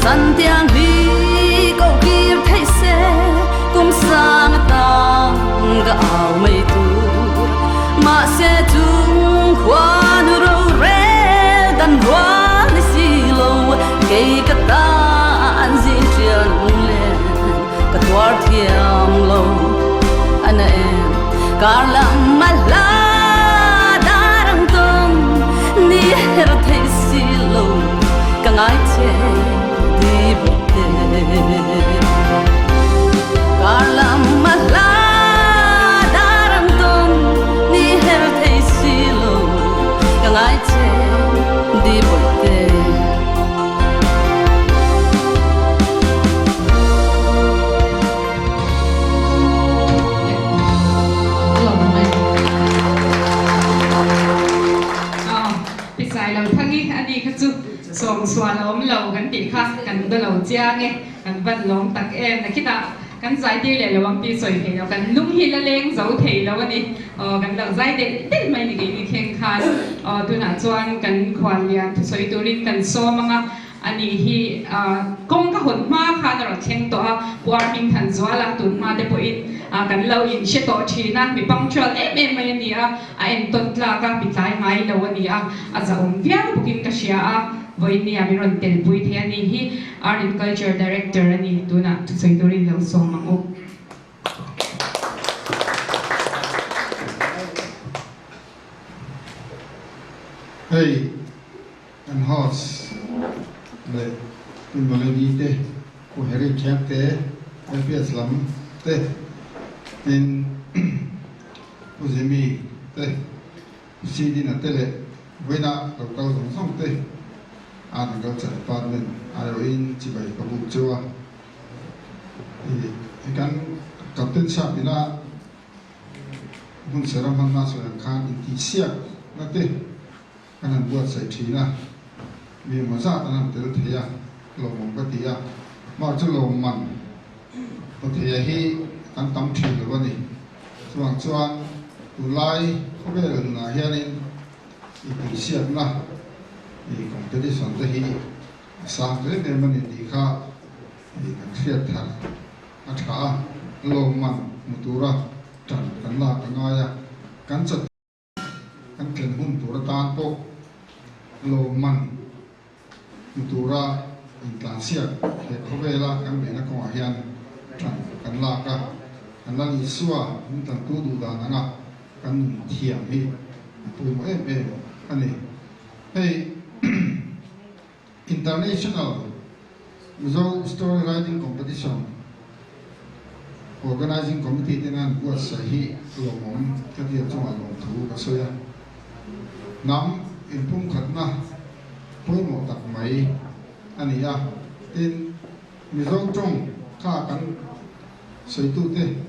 Zantiang hi koh kir theih se kum sang atan ka au mai tur. Mahse chung khuan rorel dan rual ni si lo kei ka tan zing thian lunglen ka tuar thiam lo. Ana em kar lam a hla dar ang tawn ni her thei si lo ka ngai che di bawihte. Kar lam a hla dar ang tawn ni her thei si lo ka ngai che di bawihte. Pisai lo thangi ani kha chu sawm sual a awm lo kan tih kha kan be lo chiang e, kan van lawm tak em. Nakinah kan zai tir leh lo ang tih sawi thei lo, kan lung hi la leng zo thei lo a ni. Aw kan lo zai delh delh mai ni keini thleng khan. Aw tunah chuan kan khuallian thusawi turin kan sawm ang a, ani hi kawng ka hawn hma khan a rawn thleng tawh a, Puar Hmingthanzuala tun hma te pawhin kan lo inhre tawh thin a, mi punctual em em mai a ni a, a entawn tlak a, mi tlai ngai lo a ni a, a zahawm viau bawkin ka hria a, vawiin min rawn telpui thei a ni hi Art and Culture Director a ni, tunah thusawi turin lo sawm ang u. Hei kan host leh Pi Melody te, Pu Harry Khiang te, LPS lam te, tin Pu Jimmy te, Pu Sidina te leh vawiinah lo kal zawng zawng te Art and Culture Department aiawhin chibai ka buk cheu a. I kan Captain Sap ina hmun sera hmanna sawi ang khan intihsiak na te kan han buatsaih thin a, mi emaw zat an han tel thei a, lawmawm ka ti a, mah chu lawmman ta theia hi kan tam thin lo a ni. Chuvang chuan tunlai khawvel nunah hianin intihsiakna. I competition te hi a sang em em a ni tih kha i kan hriat thar a tha a, lawmman hmu tura tan kan lak a ngai a, kan chat kan thlen hun tur atan pawh lawmman hmu tura intlansiak he khawvela kan beihna kawngah hian tan kan lak a, kan Lal Isua min tantu duh dan anga kan nun thiam hi a pawimawh em em a ni. Hei International Mizo Story Writing Competition Organizing Committee ten an buatsaih hi lawmawm ka tia chungah lawmthu ka sawi a. Hnam inpumkhatna pawimawh tak mai a ni a, tin Mizo tawng kha kan sawitute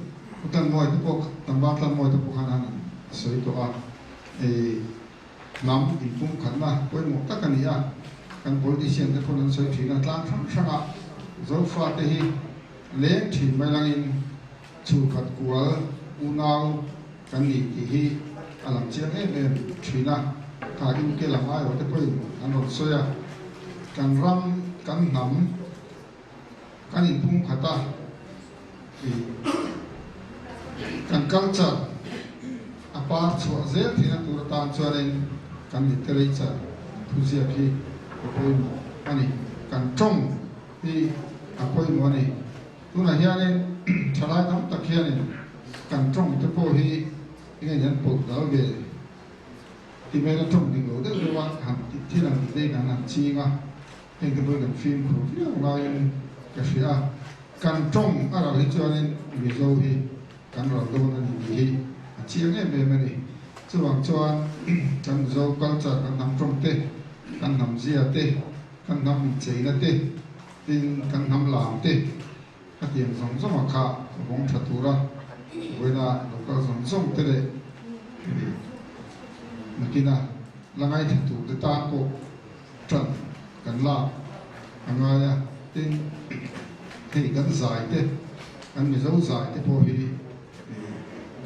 Pu Tlanmawia te pawh Tlangval Tlanmawia te pawh khan an sawi tawh a, Hnam inpumkhatna pawimawh tak a ni a, kan politician te pawn an sawi thin a, tlang hrang hrangah Zofate hi leng thin mai langin chhungkhat kual unau kan ni tih hi a lang chiang em em thin a, kha UK lam aiawh te pawhin an rawn sawi a, kan ram, kan hnam, kan inpumkhat a, ih kan culture a par chhuah zel theihna tur atan chuanin kan literature thuziak hi a pawimawh a ni, kan tawng hi a pawimawh a ni. Tunah hianin thalai tam tak hianin kan tawng te pawh hi enge ni an pawlh dal ve ti mela tawng dik lo deuh deuh a han thil ang tih te hi kan han ching a. Heng te pawhin kan fimkhur viau ngaiin ka hria a, kan tawng a ral hi chuanin Mizo hi kan ral dawn a ni tih hi a chiang em em a ni. Chuvang chuan kan Mizo culture, kan hnam tawng te, kan hnam zia te, kan hnam incheina te, tin kan hnam lam te a tiang zawng zawng a kha vawng tha tura vawiina local zawng zawng te leh nakina la ngaithla tur te tan pawh Ṭan kan lak a ngai a, tin hei kan zai te, kan Mizo zai te pawh hi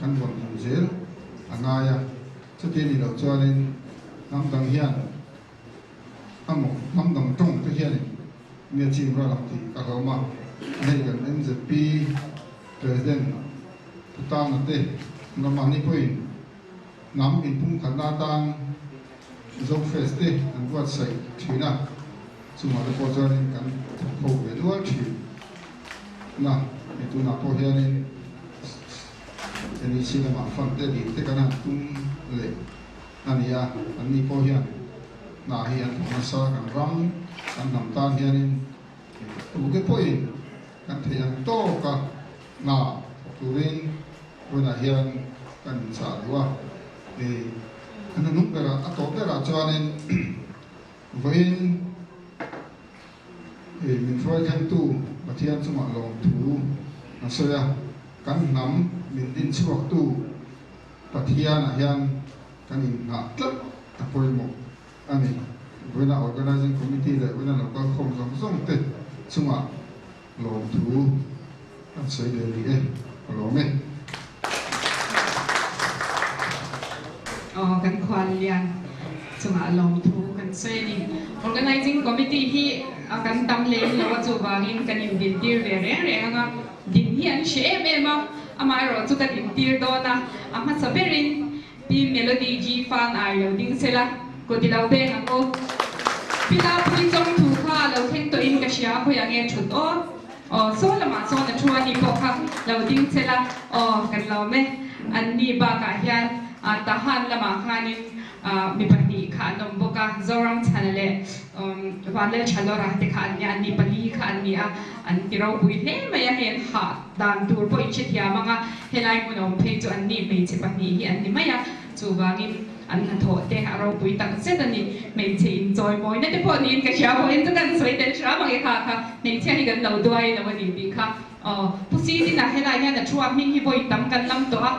kan rawn hmu zel a ngai a, chuti ni loh chuanin hnam dang hian emaw hnam dang tawng te hianin mi a chim ral ang tih ka hlawm a, hei kan MZP President Pu Tana te ramahni pawhin hnam inpumkhatna atan Zofest te an buatsaih thin a, chungah te pawh chuanin kan thawk ho ve nual thin na, hei tunah pawh hianin NEC lamah fund te dil te kan han tum leh a ni a, anni pawh hian hna hi an thawk nasa, kan ram kan hnam tan hianin tute pawhin kan theih ang tawka hna thawk turin Tunah hian kan inchah duh a, hei a hnuhnung berah a tawp berah chuanin vawiin hei min hruai thlengtu Pathian chungah lawmthu a sawi a, kan hnam min din chhuaktu Pathianah hian kan inngah tlat a pawimawh a ni. Vawiina Organising Committee leh vawiina lo kalkhawm zawng zawng te chungah Lawmthu an sawi leh rih e, ka lawm e. Aw kan khual lian chungah lawmthu kan sawi a ni. Organizing Committee hi a kan tam lem lo a chuvangin kan indintir ve reng reng ang a, din hi an hre em em a, amaherawh chu ka dintir dawn a, a hmasa berin Pi Melody G Fan ai lo ding sela, kut i lo beng ang u. Pi Lapuii chawng thu kha a lo thleng tawhin ka hria, khawiah nge thut aw? Aw, saw lamah sawn a thu a ni pawh kha lo ding sela, aw kan lawm e. Anni bakah hian Tahan lamah khanin mi pahnih kha an awm bawk a, Zoram Chhana leh Vanlal Thalawra te kha an nia, anni pali kha an ni a, an ti ropui hle mai a, hei an hah dan tur pawh in hrethiam ang a, helai hmun a awm phei chu anni hmeichhe pahnih hi an ni mai a, chuvangin an hnathawh te a ropui tak zet a ni. Hmeichhe inchawimawina te pawh niin ka hria pawhin chu kan sawi tel hram ang e kha kha hmeichhia hi kan lo duai lo a ni tih kha. Aw, Pu Sidina helai hian a thu a hming hi vawi tam kan lam tawh a,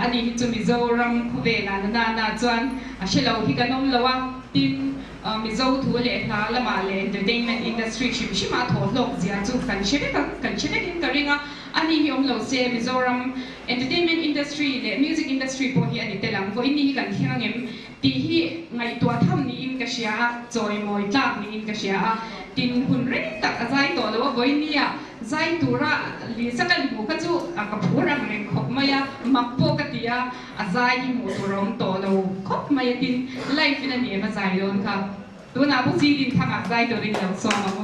ani hi chu Mizoram khawvelah na na na chuan a hre lo hi kan awm lo a, tin, Mizo thu leh hla lamah leh entertainment industry hrim hrimah thawh hlawk zia chu kan hre vek a, kan hre vekin ka ring a, ani hi awm lo se Mizoram entertainment industry leh music industry pawh hi a ni tel ang, vawiin ni hi kan thleng angem tih hi ngaihtuah tham niin ka hria. hria a, chawimawi tlak niin ka hria a. Tin, hun rei tak a zai tawh lo a, vawinia zai tura Lisa kan hmuh kha chu a ka phur ang reng khawp mai a, mak pawh ka ti a, a zai hi hmuh tur a awm tawh lo khawp mai a, tin, live in a ni em a zai dawn kha. Tunah Pu Chi Dinthangah zai turin lo sawm ang u.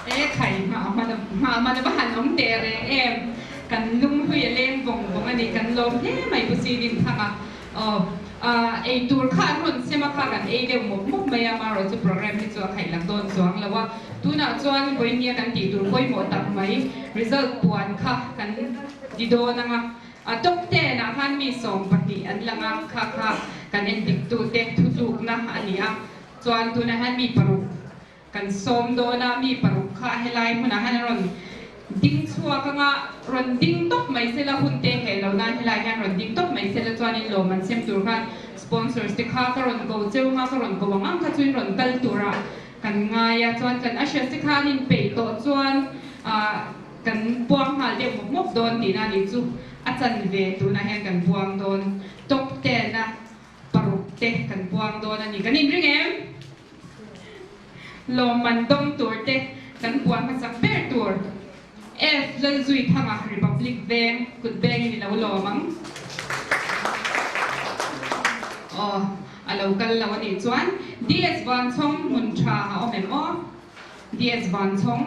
E khai nghah hman nghah hman a va han awm teh reng em? Kan lunghlui a leng vawng vawng a ni, kan lawm hle mai Pu Sidin Thanga. Aw, ei tur kha an rawn sem a kha kan ei deuh mawp mawp mai a, amaherawh chu program hi chu a khaih lak dawn chuang lo a. Tunah chuan vawinia kan tih tur pawimawh tak mai result puan kha kan ti dawn ang a. A top 10 ah khan mi 12 an lang a, kha kha kan endik tute thutlukna a ni a. Chuan tunah hian mi paruk Kan sawm dawn a, mi paruk kha helai hmunah hian a rawn ding chhuak anga, rawn ding tawp mai sela hun te heh lo nan helai hian rawn ding tawp mai sela chuanin lawm an sem tur khan sponsors te kha ka rawn ko cheu anga ka rawn ko ang ang kha chuin rawn kal turah kan ngai a, chuan kan ushers te khan in peih tawh chuan ah kan puang nghal deuh mawp mawp dawn tihna a nih chu a chanve tunah hian kan puang dawn top 10 a paruk te kan puang dawn a ni kan inring em? Lawmman dawng tur te kan puan hmasak ber tur F Lalzui Thanga Republic Veng kut bengin i lo lawm ang. Aw a lo kal lo a nih chuan DS Vanchhawng hmun tha a awm em aw? DS Vanchhawng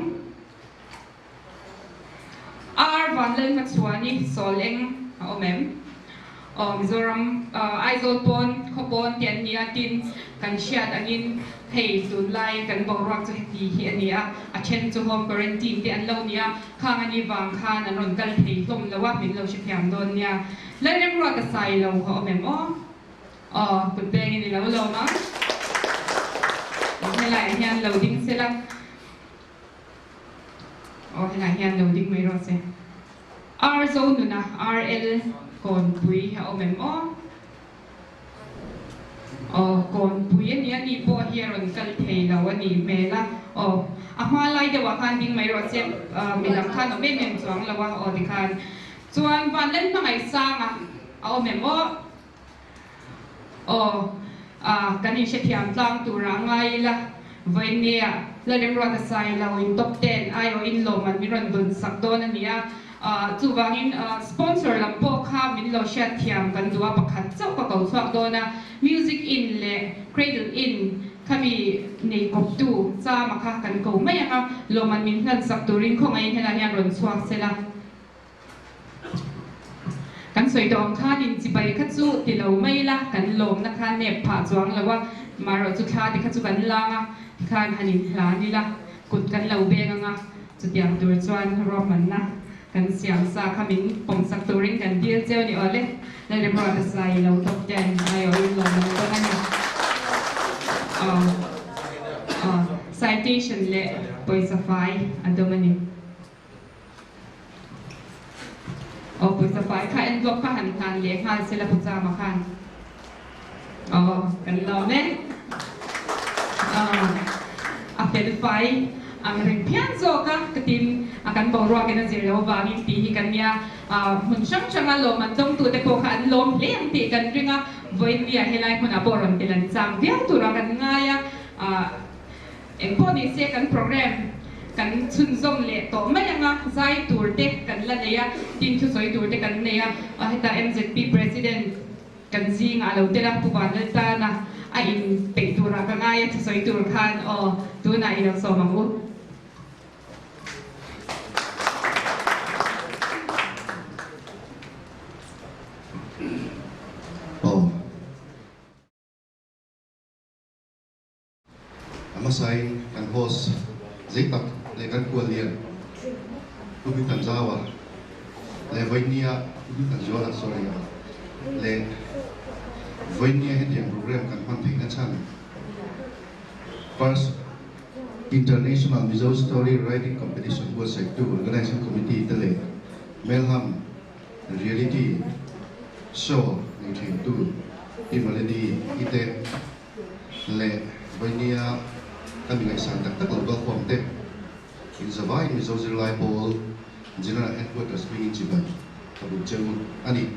R Vanlalhmachhuani Sawl Eng a awm em? Aw Mizoram Aizawl pawn khaw pawn te an ni a, tin kan hriat angin hei tunlai kan boruak chu heti hi a ni a, a then chu home quarantine te an lo ni a, khang a ni vang khan an rawn kal thei hlawm lo a, min lo hrethiam dawn nia. Lalremruata sai lo a awm em aw? Aw kut bengin i lo lawm ang. Helaiah hian lo ding sela. Aw helaiah hian lo ding mai rawh se. R Zo nuna RL Kawnpui a awm em aw? Aw Kawnpui a nia ni pawh hi a rawn kal thei lo a nih hmel a. Aw a hma lai deuhah khan ding mai rawh se midang khan awm em em chuang lo a aw tikhan chuan Vanlal Hmangaihsanga a awm em aw? Aw, kan inhrethiam tlang tura ngai ila, vawiinnia Lalremruata Sailo in top ten aiawhin lawmman min rawn dawn sak dawn a ni a, chuvangin sponsor lam pawh kha min lo hriatthiam kan duh a, pakhat chauh ka ko chhuak dawn a, Music Inn leh Cradle Inn khami nei kawptu Chama kha kan ko mai ang a, lawmman min hlan sak turin khawngaihin helai hian rawn chhuak sela. Kan sawi tawh ang khan in chibai kha chu ti lo mai ila, kan lawmna kha nep phah chuang lo a, marawh chu thla te kha chu kan lang a, tikhan han in hlan ila, kut kan lo beng ang a, chutiang tur chuan ruahmanna kan siam sa kha min pawm sak turin kan dil cheu ni awle, Lalremruata sai lo tawp ten aiawhin lawm an dawn a ni. Aw, citation leh pawisa fai a dawng a ni. Aw pawisa fai kha envelope kha han hlan leh nghal sela Pu Chama khan. Aw kan lawm e. Aw a fel fai ang reng phian zawk a ka tin a kan boruak in a zir lo avangin tih hi kan nia. Hmun hrang hranga lawm an dawngtute pawh kha an lawm hle ang tih kan ring a, vawiin nia helai hmunah pawh rawn ti lan chang viau tura kan ngai a. Engpawh ni se kan program kan chhunzawm leh tawh mai ang a, zai tur te kan la nei a, tin thusawi tur te kan nei a, heta MZP President kan zingah a lo tel a, Pu Vanlaltana a inpeih turah ka ngai a, thusawi tur khan aw tunah i lo sawm ang u. Aw. A hmasain kan host zei tak leh kan kuallian Pu Hmingthanzaua leh Vawinia Pu Hmingthanzuala sorry a leh Vawinia hetiang program kan hman theihna chhan First International Mizo Story Writing Competition buatsaihtu Organizing Committee te leh Melham Reality Show nei thintu Pi Malini i te leh Vainia ka mi ngaihsan tak tak lo kalkhawm te in zavaiin Mizo zirlai pawl General Headquarters hmingin chibai ka buk cheu a ni.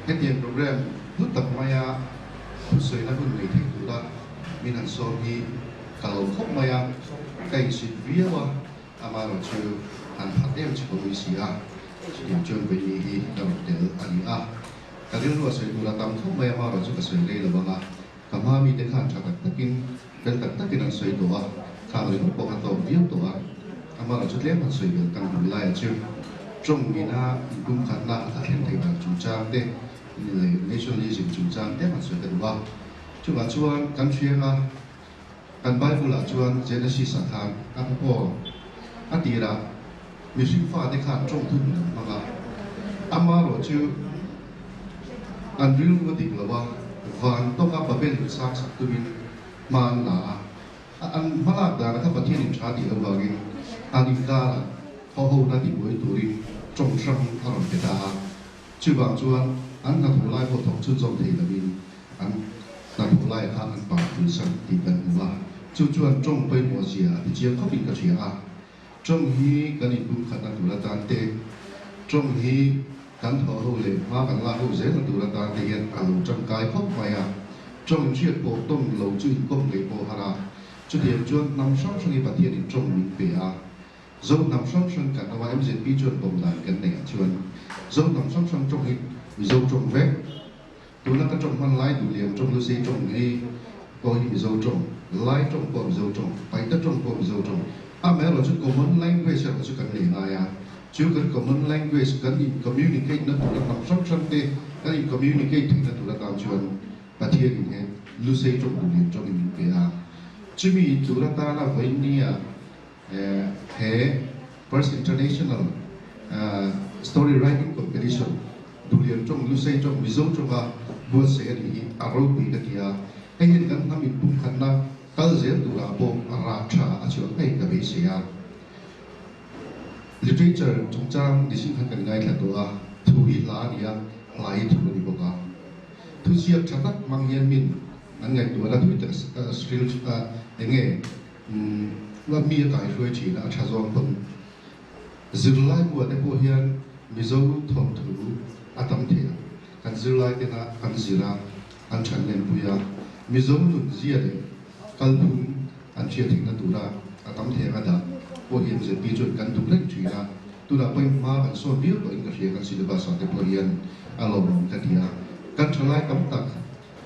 Hetiang program hlu tak maia thusawina hun nei thei tura min han sawm hi ka lo khawp mai a, ka insit viau a, amaherawhchu han phat em chu ka ui si a, chutiang chuan Vaini hi ka rawn tel a ni a. Ka rilru a sawi tur a tam khawp mai a, hma erawh chu ka sawi rei lo ang a, ka hma mite khan tha tak takin, fel tak takin an sawi tawh a, khang ringawt pawh kha tawk viau tawh a, ama erawh chu tlem han sawi belh kan hmu laiah chu tawng mina inpumkhatna a thlen theih dan chungchang te leh nationalism chungchang te han sawi ka duh a, chuvah chuan kan hriang a, kan Bible-ah chuan Genesis-ah khan a aw a tirah Mihring fate khan tawng thun an hmang a, amaherawh chu an rilru a dik lo a, van tawnga Babel in sang sak tumin hma an la a, an hmalak dana kha Pathianin tha tih lo vangin an inkarah haw hona tibuai turin tawng hrang a rawn pe ta a, chuvang chuan an hnathawh lai pawh thawk chhunzawm thei lovin an hnathawh lai kha an par tulsak tih kan hmu a, chu chuan tawng pawimawh zia a tichiang khawpin ka hria a. Tawng hi kan inpumkhatna tur atan te, tawng hi kan thawh ho leh hma kan lak ho zelna tur atan te hian a lo tangkai khawp mai a. Tawng inhriat pawh tawng lo chu inkawp ngei pawh har a. Chutiang chuan hnam hrang hrang hi Pathianin tawng min pe a. Zo hnam hrang hrang kan awm a, MZP chuan pawm dan kan neih ah chuan Zo hnam hrang hrang tawng hi Mizo tawng vek. Tuna ka tawng hman lai duh liam tawng Lusei tawng hi pawh hi Mizo tawng, Lai tawng pawh Mizo tawng, Paita tawng pawh Mizo tawng. Amaherawh chu common language erawh chu kan nei ngai a, chu kan common language kan in communicate na tura hnam hrang hrang te Kan in communicate theihna tur atan chuan Pathian in he Lusei tawng duhlian tawngin min pe a. Chumi tur atana vawinia he First International Story Writing Competition duhlian tawng Lusei tawng Mizo tawnga buatsaih a nih hi a ropui ka ti a. Hei hian kan hnam inpumkhatna kal zel turah pawh rah tha a chhuah ngei ka beisei a. Literature chungchang nising khan kan ngaithla tawh a, thu hi hla a ni a, hla hi thu a ni bawk a. Thuziak tha tak hmang hian min an ngaihtuahna thui tak hril eng nge mi a kaihruai thin a, a tha zawng pawn zirlai buah te pawh hian Mizo thawnthu a tam thei ang. Kan zirlai tena an zir a, an thanlenpui a, Mizo nun zia leh kalphung an hriat theihna tura a tam thei anga dah pawh hi MZP chuan kan duh reng thin a, tunah pawhin hma kan sawn viau tawhin ka hria kan syllabus ah te pawh hian a lawmawm ka ti a, kan thalai tam tak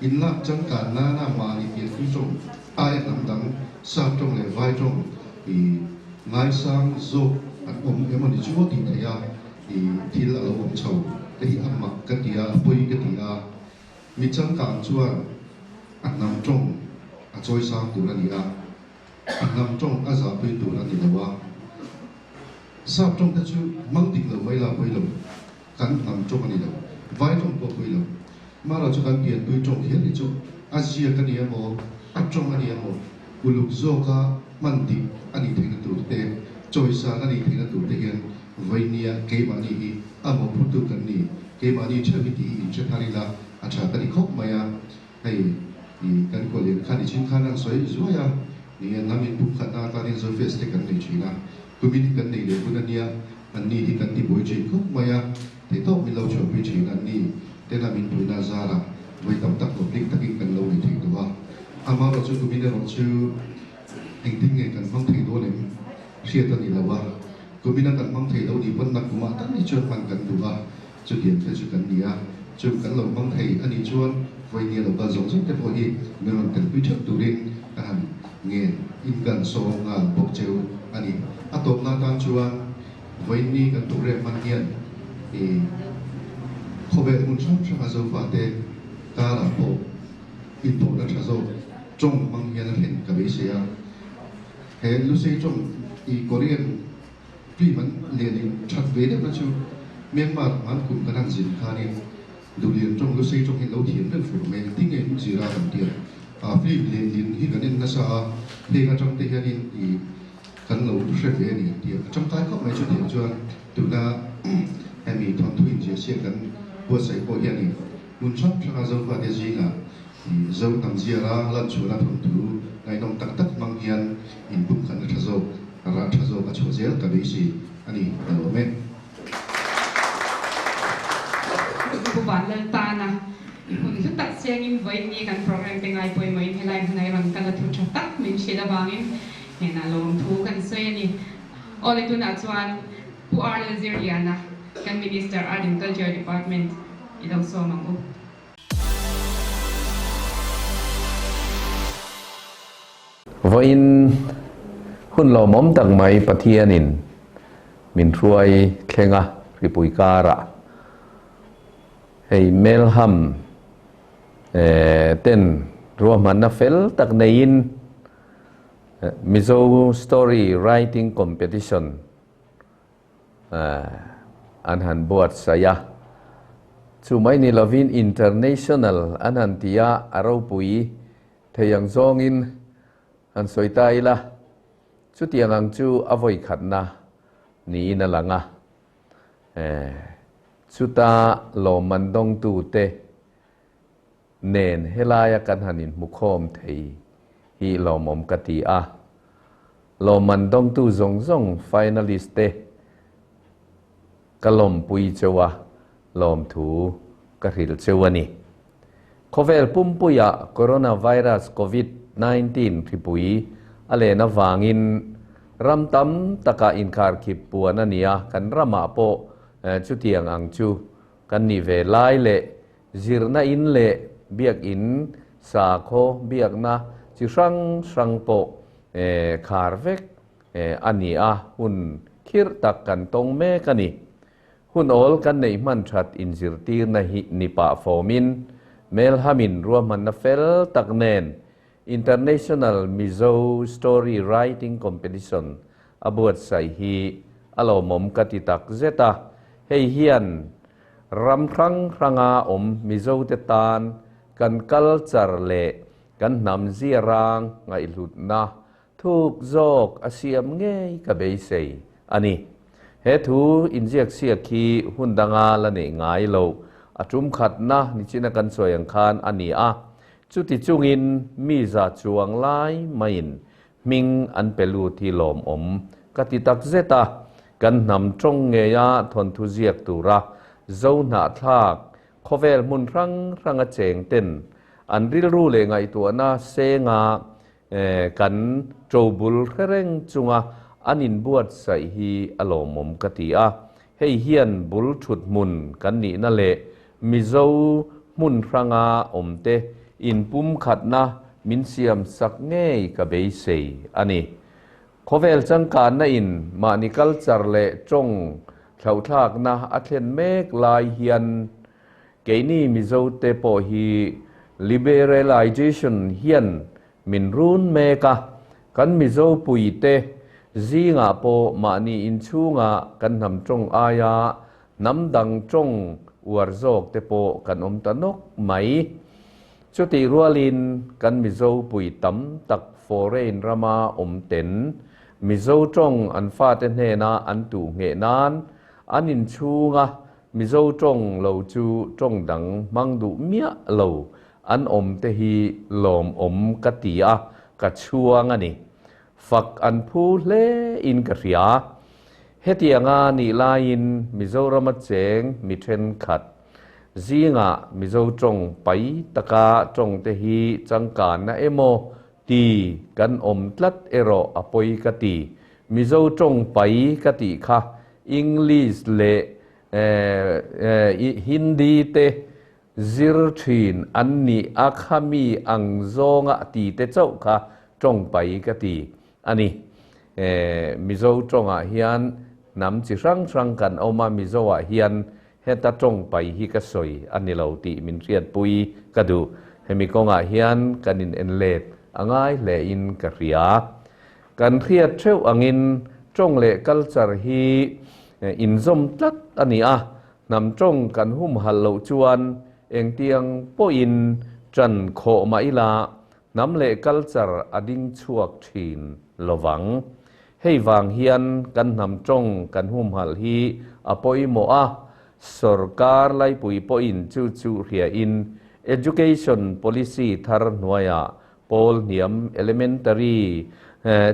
inlak changkan nana mahni pianpui tawng aia hnam dang sap tawng leh vai tawng i ngaisang zawk an awm emawni chu aw tih theih a i thil a lo awm chho te hi a mak ka ti a, a pawi ka ti a. Mi changkang chuan a hnam tawng a chawisang tur a ni a, a hnam tawng a zahpui tur a ni lo a. Sap tawng te chu mang dik lo mai la pawi lo, kan hnam tawng a ni lo, vai tawng pawh pawi lo. Mara chu kan pianpui tawng hial hi chu a ziak a ni emaw, a tawng a ni emaw, uluk zawka hman dik a nih theihna tur te, chawisang a nih theihna tur te hian Vainia keimahni hi a mawhphurtu kan ni, keimahni theuh hi tih hi inhre thar ila a tha ka ti khawp mai a, hei i kan kawlin khan i chin khan an sawi zuai a, ni e hnam inpumkhatna atanin Zofest te kan nei thin a, kumin hi kan nei leh hun ania, anni hi kan tibuai thin khawp mai a, theihtawp min lo chhuahpui thin anni tena min puihna zarah vawi tam tak hlawhtling takin kan lo nei thei tawh a, amaherawhchu kumin erawh chu engtin nge kan hmang thei dawn em hriat a ni lo a. Kumina kan hmang thei lo nih pawn nakumah tak ni chuan hman kan duh a, chutiang te chu kan ni a, chung kan lo hmang thei a nih chuan vawinia lo kal zawng zawng te pawh hi min rawn telpui theuh turin ka han ngen in kan sawm nghal bawk cheu a ni. A tawpna atan chuan vawiini kan tukrem hman hian i khawvel hmun hrang hranga Zofate karah pawh inpawhna tha zawk tawng hmang hian a thlen ka beisei a. He Lusei tawng i Korean film an lian in that ve deuhna chu Myanmar hman kum kan han zin khanin Duhlian tawng Lusei tawng hi an lo thiam deuh fur mai engtin nge in zir a kan tia a film lian lin hi kan en nasa a heng atang te hianin i kan lo hre ve a ni an tia a tangkai khawp mai chutiang chuan tuna hemi thawnthu inziahsiak kan buatsaih pawh hianin hmun hrang hranga Zofate zingah Zo hnam ziara lanchhuahna thawnthu ngaihnawm tak tak hmang hian inpumkhatna tha zawk, rah tha zawk a chhuah zel ka beisei a ni, ka lawm e. Pu Vanlaltana, i hun hlu tak chiangin vawiin kan program te ngai pawimawhin helai hmunah i rawn kal a thu tha tak min hrilh avangin hnenah lawmthu kan sawi a ni. Awle tunah chuan Pu R Lalzirliana, kan Minister Art and Culture Department i lo sawm ang u. Vawiin hun lawmawm tak mai Pathianin min hruai thleng a, hripui karah hei Melham ten ruahmanna fel tak neiin Mizo Story Writing Competition an han buatsaih a, chu mai ni lovin international an han ti a, a ropui thei ang zawngin han sawi ta ila, chutiang ang chu a vawi khatna niin a lang a, chuta lawmman dawngtute nen helaia kan han inhmukhawm thei hi lawmawm ka ti a. Lawmman dawngtu zawng zawng finalist te ka lawmpui cheu a, lawmthu ka hrilh cheu a ni. Khawvel pumpuia coronavirus covid 19 hripui a len avangin ram tam takah inkharkhip puan a ni a, kan ramah pawh chutiang ang chu kan nih ve lai leh Zirna in leh biakinn sakhaw biakna chi hrang hrang pawh khar vek a ni a, hun khirh tak kan tawng mek a ni. Hun awl kan neih hman that inzirtirna hi ni pah fawmin Melhamin ruahmanna fel tak nen International Mizo Story Writing Competition a buatsaih hi a lawmawm ka ti tak zet a, hei hian ram hrang hranga awm Mizote tan kan culture leh kan hnam ziarang ngaihhlutna thuk zawk a siam ngei ka beisei a ni. He thu inziaksiak hi hun danga la neih ngai loh a tum khatna nichina kan sawi ang khan a ni a, chuti chungin mi za chuang lai maiin hming an pe lut hi lawmawm ka ti tak zet a, kan hnam tawng ngeia thawnthu ziak tura zo hnahthlak khawvel hmun hrang hranga cheng ten an rilru leh ngaihtuahna senga Kan ṭobul hre reng chunga an inbuatsaih hi a lawmawm ka ti a, hei hian bul ṭhut hmun kan nihna leh Mizo hmun hranga awmte inpumkhatna min siam sak ngei ka beisei a ni. Khawvel changkanna in mahni culture leh ṭawng thlauhthlakna a thlen mek lai hian Keini Mizote pawh hi liberalization hian min run mek a, kan Mizo puite zingah pawh mahni inchhunga kan hnam tawng aia hnam dang tawng uar zawk te pawh kan awm ta nawk mai. Chutih rualin kan Mizo pui tam tak foreign rama awm ten Mizo tawng an fate hnena an tuh ngheh nan an inchhunga Mizo tawng lo chu tawng dang hmang duh miah lo an awm te hi lawmawm ka ti a, ka chhuang a ni. Fak an phu hle in ka hria. Hetianga nih laiin Mizorama cheng mi thenkhat zingah Mizo tawng pai taka tawng te hi changkanna emaw ti kan awm tlat erawh a pawi ka ti. Mizo tawng pai ka tih kha English leh Hindi te zir thin an nih a khami ang zawnga ti te chauh kha tawng pai ka ti a ni. Mizo tawngah hian hnam chi hrang hrang kan awm a, Mizo ah hian heta tawng pai hi ka sawi a ni lo tih min hriatpui ka duh. Hemi kawngah hian kan in en let a ngai hle in ka hria. Kan hriat theuh angin tawng leh culture hi inzawm tlat a ni a, hnam tawng kan humhalh loh chuan engtiang pawhin ṭan khawh mah ila hnam leh culture a ding chhuak ṭhin lovang. Hei vang hian kan hnam tawng kan humhalh hi a pawimawh a, sorkar laipui pawhin chu chu hriain Education Policy thar hnuaiah Pawl hniam, elementary,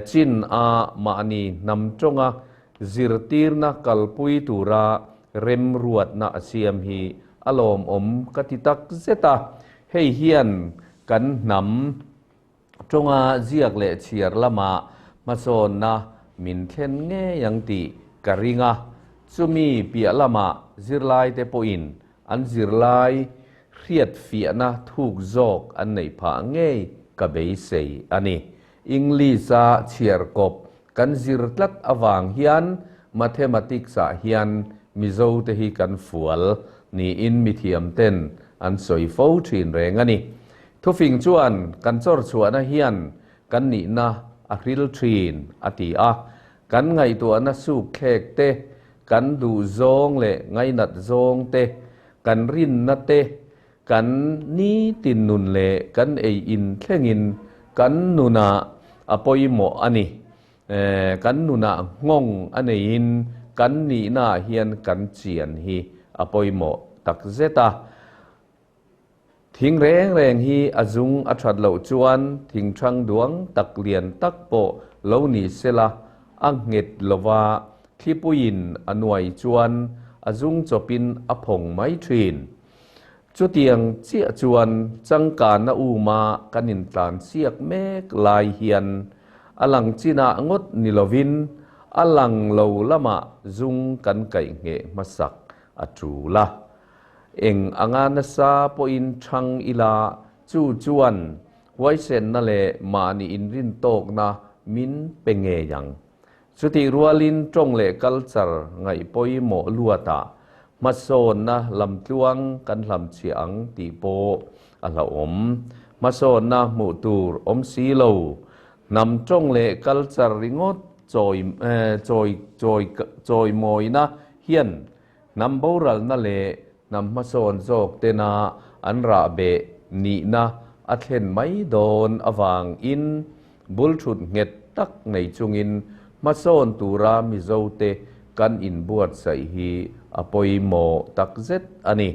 chin a mahni hnam tawnga zirtirna kalpui tura remruatna a siam hi a lawmawm ka ti tak zet a. Hei hian kan hnam tawnga ziak leh chhiar lama hmasawnna min thlen ngei ang tih ka ring a. Chumi piah lama zirlaite pawhin An zirlai hriatfiahna thuk zawk an neih phah ngei ka beisei a ni. English-a chhiar kawp kan zir tlat avang hian Mathematics-ah hian Mizote hi kan fual niin mithiamten an sawi fo thin reng a ni. Thufing chuan kan chawr chhuahna hian kan nihna a hril thin a ti a, kan ngaihtuahna suk thlek te Kan duh zawng leh ngainat zawng te, kan rinna te, kan nitin nun leh kan ei in thlengin kan nunah a pawimawh a ni. Kan nunah nghawng a neiin kan nihnaah hian kan chian hi a pawimawh tak zet a. Thing reng reng hi a zung a that loh chuan thing thang duang tak lian tak pawh lo ni sela a nghet lova thlipuiin a nuai chuan a zung chawpin a phawng mai thin. Chutiang chiah chuan changkanna uma kan intlan siak mek lai hian a lang chinah ngawt ni lovin a lang lo lamah zung kan kaih ngheh hmasak a tul a. Eng anga nasa pawhin chhang ila chu chuan huaisenna leh mahni inrintawkna min pe ngei ang. Chutih rualin tawng leh culture ngaih pawimawh luatah Hmasawnna lamtluang kan hlamchhiah ang tih pawh a hlauhawm. Hmasawnna hmuh tur awm si lo. Hnam tawng leh culture ringawt chawi chawi chawi chawimawina hian hnam boralna leh hnam hmasawn zawk tena an rahbeh nihna a thlen mai dawn avangin bul thut nghet tak nei chungin hmasawn tura Mizote kan inbuatsaih hi a pawimawh takzet a ni.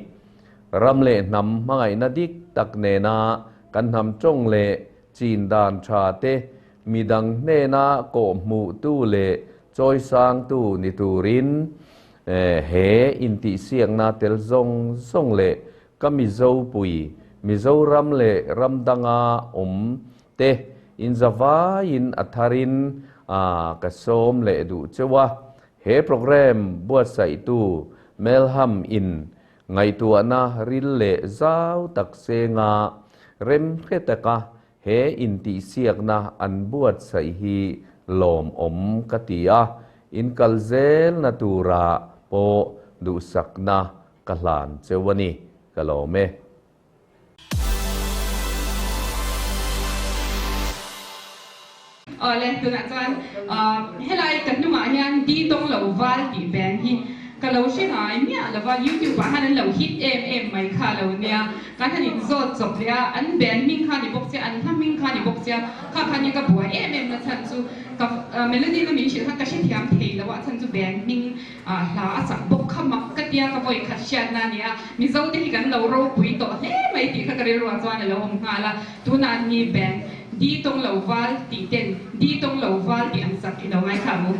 Ram leh hnam hmangaihna dik tak nena kan hnam tawng leh chin dan tha te midang hnena kawhhmuhtu leh chawisangtu ni turin he intihsiakna tel zawng zawng leh ka Mizopui, Mizoram leh ram danga awm te inzavaiin a tharin ka sawm leh duh cheu a. He programme buatsaihtu Melham in ngaihtuahna ril leh zau tak senga remhre taka he intihsiakna an buatsaih hi lawmawm ka ti a, inkal zelna turah pawh duhsakna ka hlan cheu a ni, ka lawm e. Awle, tunah chuan helai ka hnungah hian Di Tawng Lo Val tih band hi ka lo hre ngai miah lo va, YouTube ah khan an lo hit em em mai kha a lo nia, kan han inzawt chawp leh a, an band hming kha a ni bawk sia, an hla hming kha a ni bawk sia, kha khan hi ka buai em em na chhan chu ka melody na min hrilh khan ka hrethiam thei lo a, a chhan chu band hming Hla a sak bawk kha mak ka tia ka vawi khat hriatna a ni a, Mizo te hi kan lo ropui tawh hle mai tih kha ka rilruah chuan a lo awm nghal a, tunah an ni band Di Tawng Lo Val tih ten Di Tawng Lo Val tih an sak i lo ngaithla ang u.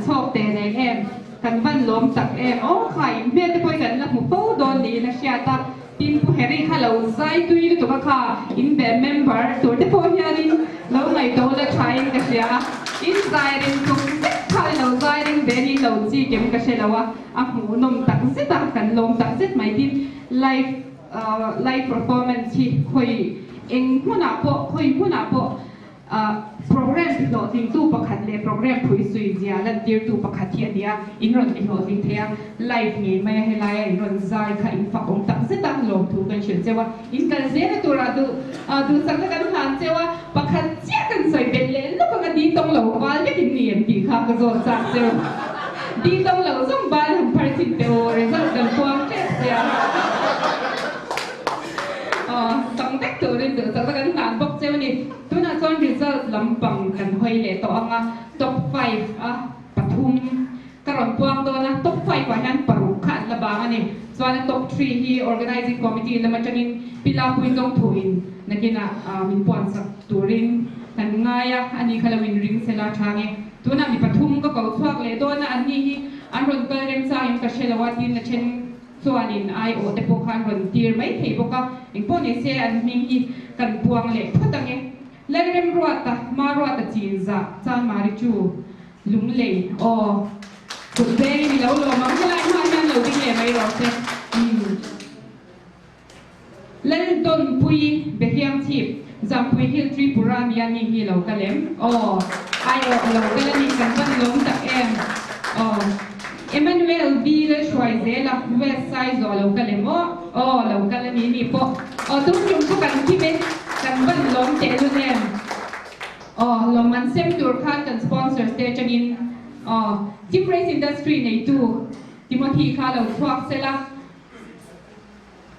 chhawk teh reng em? Kan van lawm tak em? Aw kha in hmel te pawh hi kan la hmu fo dawn niin a hriat a, tin Pu Harry kha lo zai tui lutuk a kha in be member tur te pawh hianin lo ngaihtuah ula tha in ka hria a, in zai ring tum zet kha i lo zai ring ve ni lo chi kem ka hre lo a, a hmuhnawm tak zet a, kan lawm tak zet mai tin live live performance hi khawi eng hmunah pawh khawi hmunah pawh Program tihlawhtlingtu pakhat leh program phuisui zia lantirtu pakhat hi a ni a, in rawn tihlawhtling thei a, live ngei mai a helaia in rawn zai kha in fak awm tak zet a, lawmthu kan hrilh cheu a, in kal zela turah duh duhsakna kan hlan cheu a, pakhat chiah kan sawi belh leh lawk anga di tawng lo val vek in ni em tih kha ka zawt chak cheu. Di tawng lo zawng bal han phar chhin teh aw, result kan puang tep sia. Tawng vek turin duhsakna kan hlan bawk cheu a ni. Tunah chuan result lampang kan hawi leh tawh ang a, top five a pathum ka rawn puang dawn a, top five ah hian paruk kha an la bang a ni. Chuan a top three hi organising committee lam atangin Pi Lapuitawng thuin nakinah min puansak turin kan ngai a, ani kha lo inring sela tha nge. Tunah mi pathum ka ko chhuak leh dawn a, anni hi an rawn kal remchangin ka hre lo a, tin a then Chuanin aiawh te pawh kha an rawn tir mai thei bawk a, engpawh ni se an hming hi kan puang leh phawt ang e. Lalremruata, Maruata Chinzah, Chanmari chu Lunglei aw kut vengin i lo lawm ang, helai hma hian lo ding leh mai rawh se. Umm. Laldawnpui Behiangchhip, Zampui Hill Tripura nia ni hi lo kal em? Aw, aiawh lo kal a ni, kan van lawm tak em? Aw, Emmanuel V Lalhruai zela West Saizaw lo kal em aw? Aw, lo kal a ni ni pawh. Aw, tum tum chu kan thim e, kan van lawm tehlul em? Aw, lawmman sem tur khan kan sponsors te atangin aw, Team Race Industry neitu Timothy kha lo chhuak sela.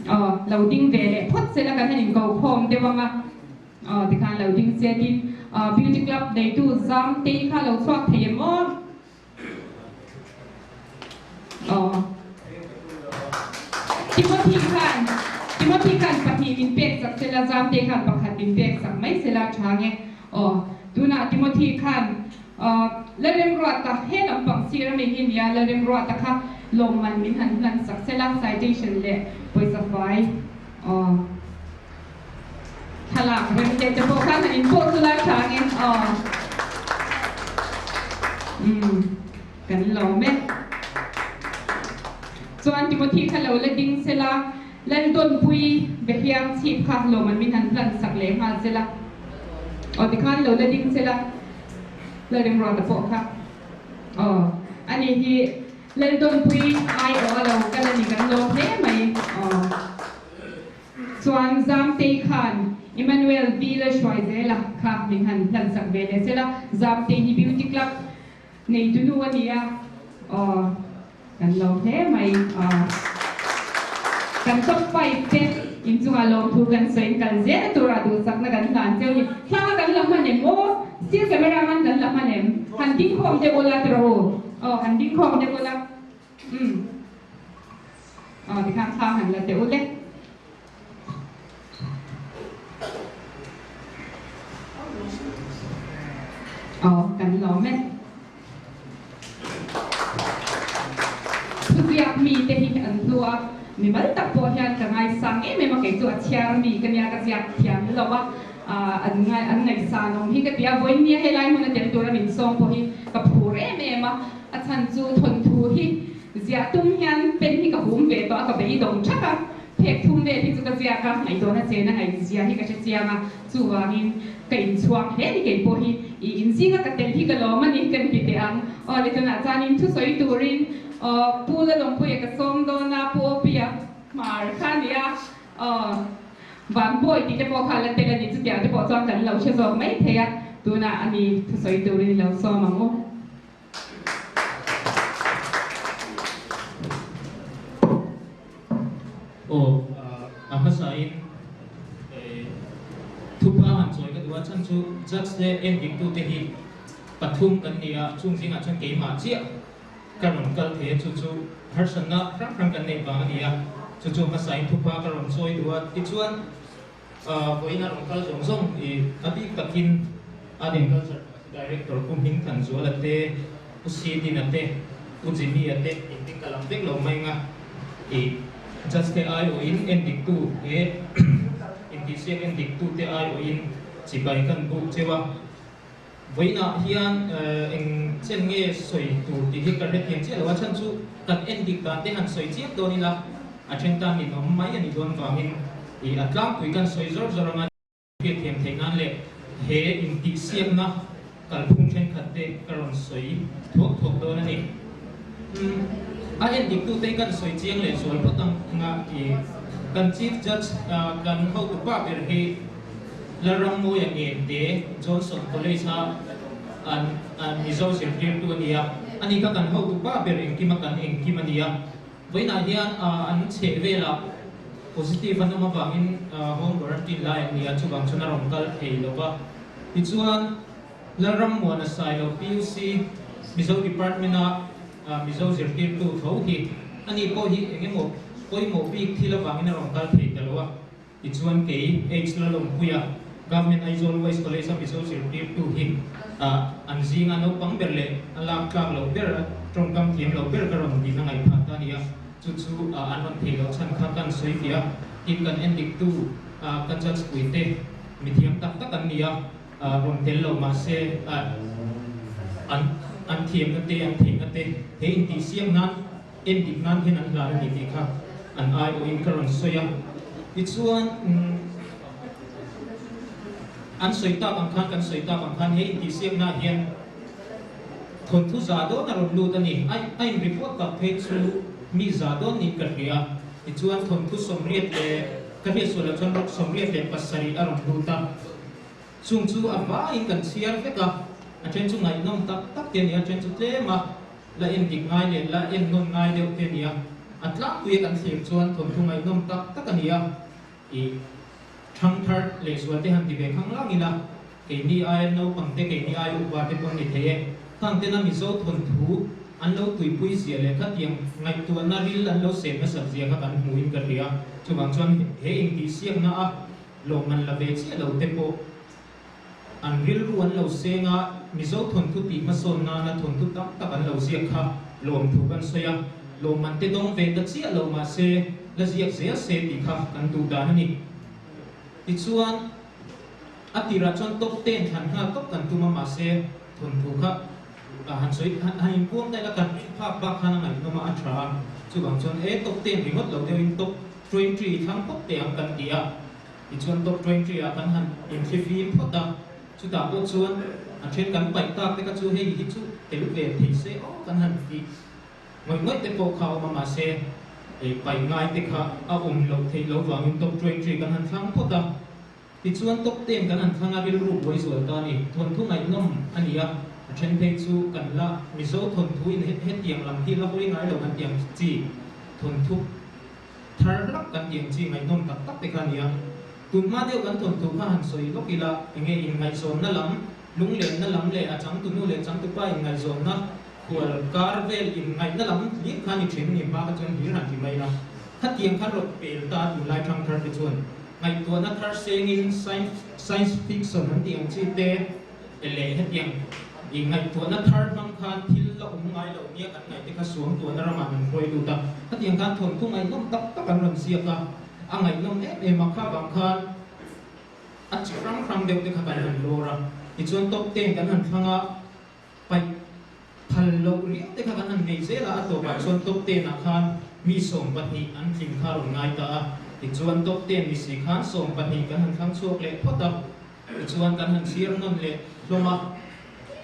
Aw, lo ding ve leh phawt sela kan han inko khawm deuh ang a. Aw, tikhan lo ding se tin Beauty Club neitu Zamtei kha lo chhuak thei em aw? Aw. Timothy khan Timothy khan pahnih min pek sak sela Zamtei khan pakhat min pek sak mai sela tha nge. Aw, tunah Timothy khan Lalremruata, he lampang sir ami hi nia, Lalremruata kha lawmman min han hlan sak sela, citation leh pawisa fai aw thlalak rem leh te pawh khan han inpawh chu lai tha ange aw umm kan lawm e. Chuan Timothy kha lo la ding sela, Laldawnpui Behiang chhip kha lawmman min han hlan sak leh nghal sela aw tikhan lo la ding sela. Lalremruata pawh kha aw ani hi Laldawnpui aiawh a lo kal a ni kan lawm hle mai aw chuan Zamtei khan Emmanuel V Lalhruai zela kha min han hlan sak ve leh sela Zamtei hi Beauty Club neitunu a ni a aw. Kan lawm hle mai a. Kan top five te inchungah lawmthu kan sawiin kal zel turah duhsakna kan hlan cheu ni. Thla kan la hman em aw? Still camera man kan la hman em? Han ding khawm deuh ula tiraw u? Aw han ding khawm deuh ula. Umm. Aw tikhan thla han la teh ule. Aw kan lawm e. Thuziak mite hi an hlu a, mimal tak pawh hian ka ngaisang em em a, kei chu a chhiar mi ka nia ka ziak thiam lo a, an ngai an ngaihsan awm hi ka ti a, vawiin helai hmun a tel tura min sawm pawh hi ka phur em em a, a chhan chu thawnthu hi ziah tum hian pen hi ka hum ve tawh a, ka beidawng thak a, phek thum vel hi chu ka ziak a, ngaihtuahna chena ngaihzia hi ka hre chiang a, Chuvangin ka inchhuak hle ni kei pawh hi i inzinga ka tel hi ka lawm a ni kan ti teh ang. Aw le tunah chuanin thusawi turin aw Pu Lalawmpuia ka sawm dawn a, Pu Awpia hmar kha a ni a, aw Vanbawi tih te pawh kha a la tel a ni, chutiang te pawh chuan kan lo hre zawk mai thei a, tunah a ni thusawi turin i lo sawm ang u. Aw, a hmasain thupa han chawi ka duh a, chhan chu judge te en diktute hi pathum kan ni a, chung zingah chuan keimah chiah ka rawn kal thei a, chu chu harsatna hrang hrang kan neih vang a ni a, chu chu hmasain thupa ka rawn chawi duh a, tichuan vawiin a rawn kal zawng zawng i a bik takin a den culture Director Pu Hmingthan Zuala te. Pu Sidin-a te, Pu Jimmy-a te engtin ka lam vek lo mai anga i judge te aiawhin endiktu he intihsiak endiktute aiawhin chibai kan buk cheu a. Vawiinah hian eng chen nge sawi tur tih hi ka hrethiam chiah lo a, chhan chu kan endik dan te han sawi chiam dawn ila a then tan ninawm mai a ni dawn vangin i a tlangpui kan sawi zawr zawr anga hriatthiam theih nan leh he intihsiakna kalphung thenkhat te ka rawn sawi thuak thuak dawn a ni. A endiktute hi kan sawi chiang leh zual phawt ang anga i kan Chief Judge kan hotupa ber hi Lalrammawia Ngente Johnson College a an an Mizo zirtirtu a ni a, ani kha kan hotupa ber engkima kan engkim a ni a. Vawiinah hian an chheh velah positive an awm avangin home quarantine lai an ni a, chuvang chuan a rawn kal thei lo va. Tichuan Lalrammuana Sailo PUC Mizo Department a Mizo zirtirtu tho hi ani pawh hi eng emaw pawimawh bik thil avangin a rawn kal thei ta lo a. Tichuan kei H Lalawmpuia Government Aizawl West College a Mizo zirtirtu hi an zinga naupang ber leh a lak tlak loh ber, a tawngkam thiam loh ber ka rawn tihna ngaihphah ta a ni a, chu chu an rawn theih loh chhan kha kan sawi fiah a, tin kan endiktu ka judge puite mithiam tak tak an ni a, rawn tel lo mahse an an thiamna te an theihna te he intihsiak nan Endik nan hian an hlan a ni tih kha an aiawhin ka rawn sawi a. Tichuan, an sawi tak ang khan, kan sawi tak ang khan he intihsiaknaah hian thawnthu za dawn a rawn lut a ni. A in report tak phei chu mi za dawn niin ka hria. Tichuan, thawnthu 87 leh ka hriat sual loh chuan 87 a rawn lut a. Chung chu a vaiin kan chhiar vek a, a then chu ngaihnawm tak tak te a ni a, a then chu tlem a. La en dik ngai leh la en nawn ngai deuh te a ni a, a tlangpuia kan thlir chuan thawnthu ngaihnawm tak tak a ni a, i thangthar leh zual te han ti ve khang lang ila, keini aia naupang te, keini aia upa te pawh an ni thei e. Khang tena Mizo thawnthu an lo tuipui zia leh khatiang ngaihtuahna ril an lo sem nasat zia kha kan hmuhin ka hria. Chuvang chuan he intihsiakna a lawmman la ve chiah lo te pawh An rilru an lo seng a, Mizo thawnthu tih hmasawn nana thawnthu tam tak an lo ziak kha lawmthu kan sawi a, lawmman te dawng ve ta chiah lo mahse la ziak zel se tih kha kan duh dan a ni. Tichuan, a tirah chuan top ten thlan nghal tawp kan tum a mahse thawnthu kha han sawi han inpuang daih la kan rin phak bak khan a ngaihnawm a, a tha a, chuvang chuan e top ten ringawt lo deuhin top 20 thlang phawt teh ang kan ti a. Tichuan top 20 ah kan han inthlifim phawt a, chutah pawh chuan a then kan paih tak te kha chu hei hi chu tel ve thei se aw kan han tih ngawih ngawih te pawh kha a awm a, mahse paih ngai te kha a awm loh theih loh vangin top 20 kan han thlang phawt a. Tichuan top ten kan han thlang a, rilru buai zual ta a ni. Thawnthu ngaihnawm a ni a, a then phei chu kan la Mizo thawnthu in hetiang lam hi la hawi ngai lo kan tih ang chi thawnthu Thar hlak kan tih ang chi ngaihnawm tak tak te kha a ni a. Tun hma deuh kan thawnthu kha han sawi lawk ila, enge inngaihzawnna lam, lunglenna lam leh a changtunu leh changtupa inngaihzawnna khual kar vel inngaihna lam hlir kha a ni thin ni hma kha chuan hlir han ti mai ila. Khatiang khan rawt pel ta tunlai thang thar te chuan ngaihtuahna thar sengin science fiction an tih ang chi te, leh hetiang i ngaihtuahna thar hmang khan thil la awm ngai lo nia kan ngaihte kha suangtuahna ramah min hruai lut a, hetiang khan thawnthu ngaihnawm tak tak an rawn ziak a, a ngaihnawm em em a, kha vang khan a chi hrang hrang deuh te kha kan han lawr a, tichuan top ten kan han thlang a, paih phal loh riau te kha kan han nei zel a, a tawpah chuan top ten ah khan mi 12 an tling kha a rawn ngai ta a, tichuan top ten ni si khan 12 kan han thlang chhuak leh phawt a. Tichuan kan han thlir nawn leh hlawm a,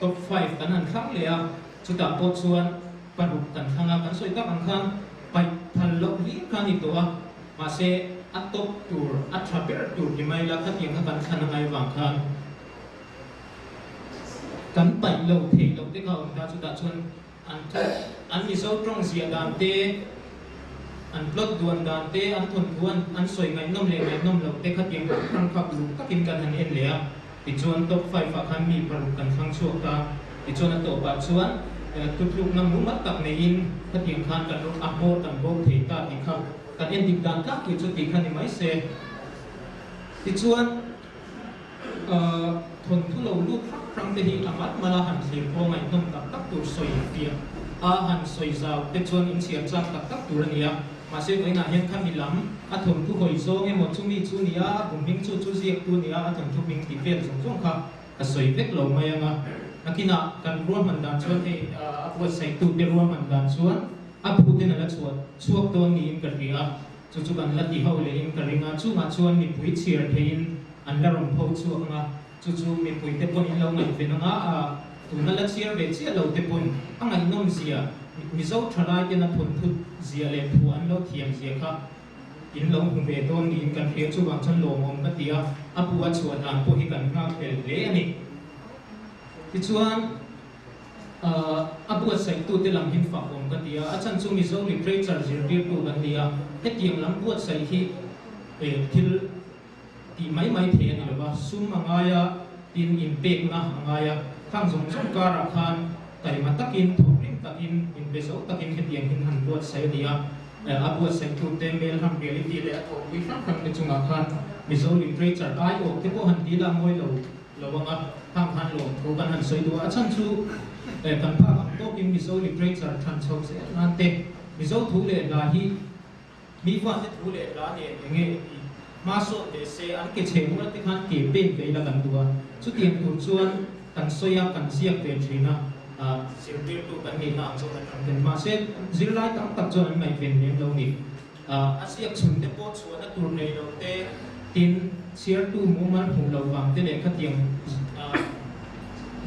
top five kan han thlang leh a, chutah pawh chuan paruk kan thlang a, kan sawi tak ang khan paih phal loh hlir kha a ni tawh a, mahse a top tur, a tha ber tur ti mai la khatiang kha kan thlan a ngai vang khan kan paih lo theih loh te kha a awm ta, chutah chuan An plot, an Mizo tawng ziah dan te, an plot duan dan te, an thawnthu an an sawi ngaihnawm leh ngaihnawm loh te khatiang hrang hrang kha uluk takin kan han en leh a. Tichuan top five ah khan mi paruk kan thlang chhuak ta. Tichuan a tawpah chuan tutlukna mumal tak neiin khatiang khan kan a hmawr kan bawr thei ta tih kha kan en dik dan tlangpui chu tih kha ni mai se. Tichuan. Thawnthu lo lut hrang hrang te hi a mal mal a han thlir pawh ngaihnawm tak tak tur sawi fiah a han sawi zau te chuan inchhiar chak tak tak tur a ni a. Mahse vawiinah hian khami lam a thawnthu hawi zawng emaw chumi chu ni a, a kum hming chu chu ziaktu ni a, a thawnthu hming tih vel zawng zawng kha ka sawi vek lo mai ang a. Nakinah kan ruahman dan chuan hei a buatsaihtu te ruahman dan chuan a phuten a la chhuah chhuak dawn niin ka hria a. Chu chu kan la ti ho lehin ka ring a, chungah chuan mipui chhiar theiin an la rawn pho chhuak ang a, chu chu mipuite pawn in lo ngaihven ang a, a tuna la chhiar ve chiah lo te pawn a ngaihnawm zia, Mizo thalai ten a thawnthut zia leh thu an lo thiam zia kha in lo hmu ve dawn niin kan hria, chuvang chuan lawmawm ka ti a, a bu a chhuah dan pawh hi kan nghak hlel hle a ni. Tichuan. A buatsaihtute lam hin fak awm ka ti a, a chhan chu Mizo literature zirtirtu kan ni a, hetiang lam buatsaih hi thil tih mai mai thei a ni lo va, sum a ngai a, tin inpekna a ngai a, khang zawng zawng karah khan taima takin, thawkrim takin, inbe zo takin hetiang hin han buatsaih a ni a, a buatsaihtute Melham Reality leh a thawhpui hrang hrangte chungah khan Mizo literature aiawh te pawh han dil a mawi lo. Lo anga hang han lawm thu kan han sawi duh a, a chhan chu kan phak ang tawkin Mizo literature than chho zel nan te, Mizo thu leh hla hi mi fate thu leh hla nen eng nge i hma sawt ve se, an ke chhe rual te khan ke pen ve ila kan duh a, chutiang tur chuan kan sawi a, kan ziak ve thin a, zirtirtu kan nihna ang zawk atang ten mahse zirlai tam tak chuan an ngaihven lem lo ni. A ziak chhun te pawh chhuahna tur nei lo te, tin, chhiartu mumal hmuh lo vang te leh khatiang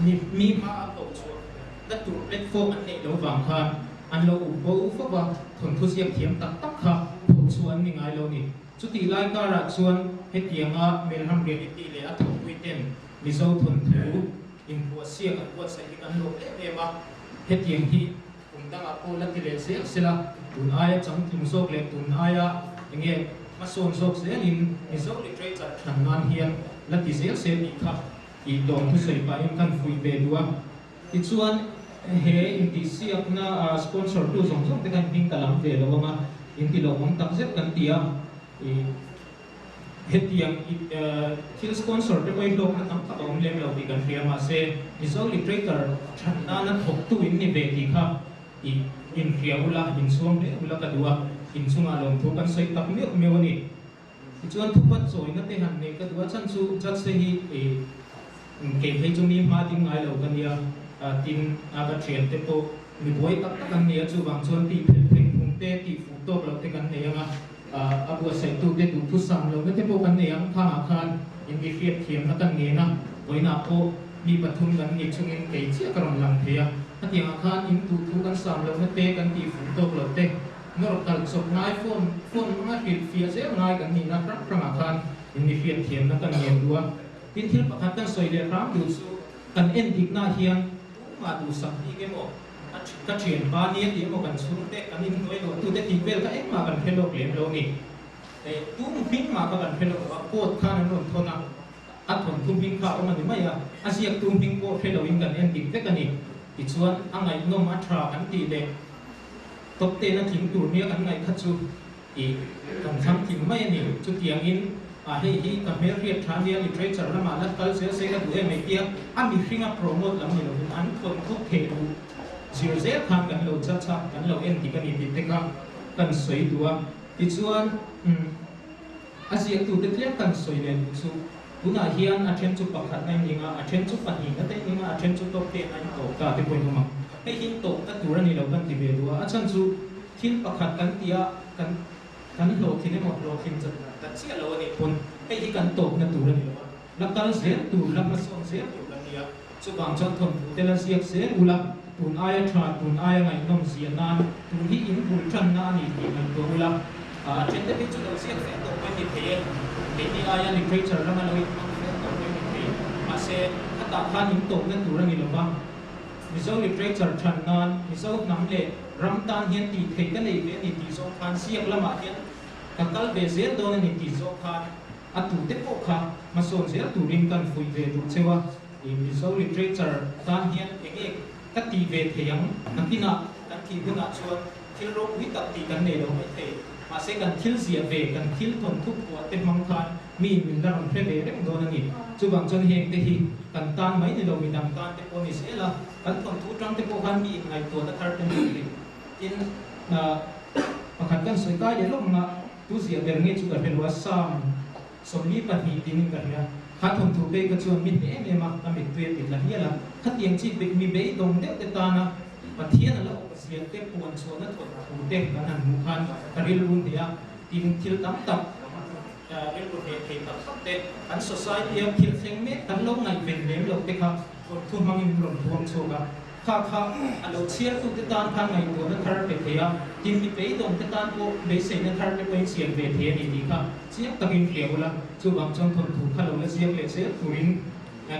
mi hma a koh chhuahna tur platform an neih lo vang khan an lo up bo fo va, thawnthu ziak thiam tak tak kha phoh chhuah an ni ngai lo ni. Chutih lai karah chuan hetianga Melham Reality leh a thawhpui ten Mizo thawnthu inphuahsiak an buatsaih hi kan lawm em em a, hetiang hi Kum dangah pawh la ti leh zel sela, tun aia changtlung zawk leh tun aia enge hmasawn zawk zelin Mizo literature than nan hian la ti zel se tih kha i lawm thusawi pahin kan fuih ve duh a. Tichuan he intihsiakna sponsor tu zawng zawng te khan hming ka lam ve lo ang a, inti lawmawm takzet kan ti a. Hetiang thil sponsor te pawh hi hlawkna tam tak a awm lem lo tih kan hria mahse Mizo literature that nana thawktu in ni ve tih kha i inhria ula, inchhuang hle ula ka duh a, inchungah lawmthu kan sawi tak meuh meuh a ni. Tichuan thupat chawina te han neih ka duh a, chhan chu judge te hi kei phei chu mi hma ding ngai lo ka nia, tin a ka thian te pawh mi buai tak tak an ni a, chuvang chuan tih phelh pheng phung te, tih fuh tawk loh te kan nei ang a. A buatsaihtute duhthusam lohna te pawh kan nei ang. Khangah khan in mi hriatthiamna kan ngen a, vawiinah pawh mi pathum kan ni chungin kei chiah ka rawn lang thei a. Hetiangah khan in duhthu kan sam lohna te, kan tihfum tawk loh te, nawr kal chawp ngai, phone phone hmanga hrilh fiah zel ngai kan nihna hrang hrangah khan in mi hriatthiamna kan ngen duh a. Tin, thil pakhat kan sawi leh hram duh chu kan endiknaah hian tumah duhsak bik emaw, Ka thianpa nia tih emaw kan chhungte kan inhnuai luah tute tih vel kha engmah kan hre lawk lem lo ni. Tum hming mah kha kan hre lawk lo a, court khan an rawn thawn a, a thawnthu hming kha a awm a ni mai a, a ziaktu hming pawh hre loin kan en dik vek a ni. Tichuan a ngaihnawm a tha kan tih leh top ten a tling tur nia kan ngaih kha chu i kan thlang tling mai a ni. Chutiangin a hei hi ka hmelhriat tha nia literature lamah la kal zel se ka duh em ei tia a mihringa promote lam ni lovin an thawn thawk thei duh zir zel khan kan lo judge a, kan lo en dik a ni tih te kha kan sawi duh a. Tichuan umm a ziaktute tlem kan sawi leh duh chu tunah hian a then chu pakhat na in ing a, a then chu pahnih na te in ing a, a then chu top ten a in tawp ta te pawh in awm ang. Hei hi in tawpna tur a ni lo kan ti ve duh a, a chhan chu Thil pakhat kan ti a, kan kan hlawhtling emaw hlawhtling chat ta chiah lo a nih pawn hei hi kan tawpna tur a ni lo a, la kal zel tur, la hmasawn zel tur kan ni a, chuvang chuan thawnthu te la ziak zel ula, tun aia tha, tun aia ngaihnawm zia nan tun hi in bul tanna a ni tih ngaihtuah ula, a then te phei chu lo ziak fel tawh pawh in ni thei e, keini aia literature lama lo inhmang fel tawh pawh in ni thei, mahse khatah khan in tawpna tur a ni lo va. Mizo literature than nan Mizo hnam leh ram tan hian tih theih ka nei ve a ni tih zawng khan ziak lamah hian ka kal ve zel dawn a ni tih zawng khan a tute pawh kha hmasawn zel turin kan fuih ve duh cheu a. Mizo literature tan hian eng nge ka tih ve thei ang? Nakinah kan thih hunah chuan thil ropui tak tih kan nei lo mai thei. Mahse kan thil ziah ve, kan thil thawnthu phuah te hmang khan. Mi in min la rawn hre ve reng dawn a ni. Chuvang chuan heng te hi kan tan mai ni lo, midang tan te pawh ni zel a, kan thawnthu tang te pawh khan mi in ngaihtuahna thar te ni thei. Tin, pakhat kan sawi kai leh lawk anga tu ziah ber nge chu ka hre lo a, Sam 42 tiin ka hria. Kha thawnthu phei kha chuan mi hneh em em a, a mittui a ti tla hial a. Khatiang chi mi beidawng deuh te tana Pathian a la awm zia te, puan chhuahna thawnthu te kan han hmuh khan ka rilru hneh a, tin thil tam tak rilru hneh thei tak tak te, kan society a thil thleng mek kan lo ngaihven lem lo te kha thawnthu hmangin min rawn puang chhuak a. Kha kha a lo chhiartute tan khan ngaihtuahna thar pe thei a, tin mi beidawngte tan pawh beiseina thar te pawhin siam ve thei a ni tih kha chiang takin hria ula, chuvang chuan thawnthu kha lo la ziak leh zel turin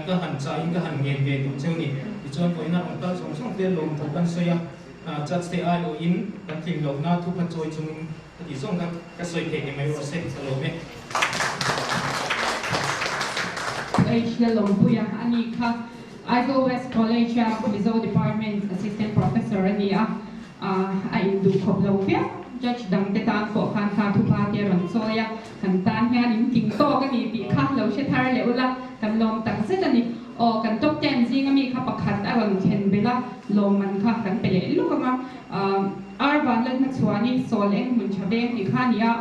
ka han chahin ka han ngen ve duh cheu ni. Tichuan vawiina rawn kal zawng zawng te lawmthu kan sawi a, judge te aiawhin kan tlin lohna thupha chawi chungin ka tih zawng kha ka sawi thei ni mai rawh se, ka lawm e. H. Lalawmpuia a ni kha. Aizawl West College a Mizo Department Assistant Professor a ni a, a induh khawp lo viau. Judge dang te tan pawh khan kha thupa te a rawn chawi a, kan tan hian in tling tawk a ni tih kha lo hre thar leh ula, kan lawm tak zet a ni. Aw, kan top ten zinga mi kha pakhat a rawn thlen belh a, lawmman kha kan pe leh luk ang a. Ar van lalhma chhuanin sawl eng hmun tha veng tih kha a ni a.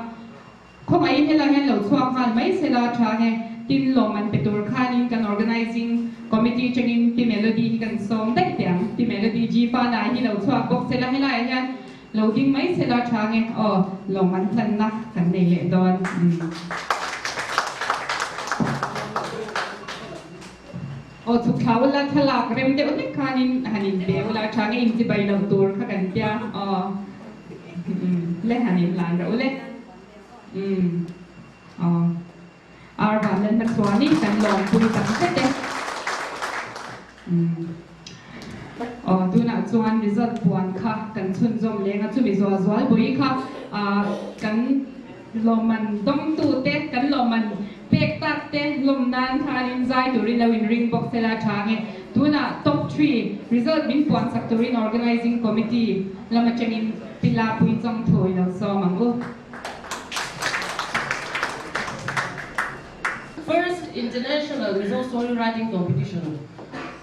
Khawngaihin helai hian lo chhuak nghal mai sela tha nge, tin lawm an pe tur khanin kan Organising Committee atangin Pi Melody hi kan sawm daih teh ang. Pi Melody G Fanai hi lo chhuak bawk sela helaiah hian lo ding mai sela tha nge aw lawm an hlanna kan nei leh dawn. Aw chhuk thla ula thlalak rem deuh hlek khanin han inpe ula tha nge inchibai loh tur kha kan tia aw le han inlan reuh le umm aw ar van lan na chuanin kan lawmpui tak zet e umm aw tunah chuan result puan kha kan chhunzawm leng a chumi zual zual pui kha ah kan Lawmman dawngtute kan lawmman pek tak te lawm nan khanin zai turin lo inring bawk sela tha nge. Tunah top three result min puan sak turin Organising Committee lam atangin Pi Lapui Chawngthu i lo sawm ang u. First International Mizo Story Writing Competition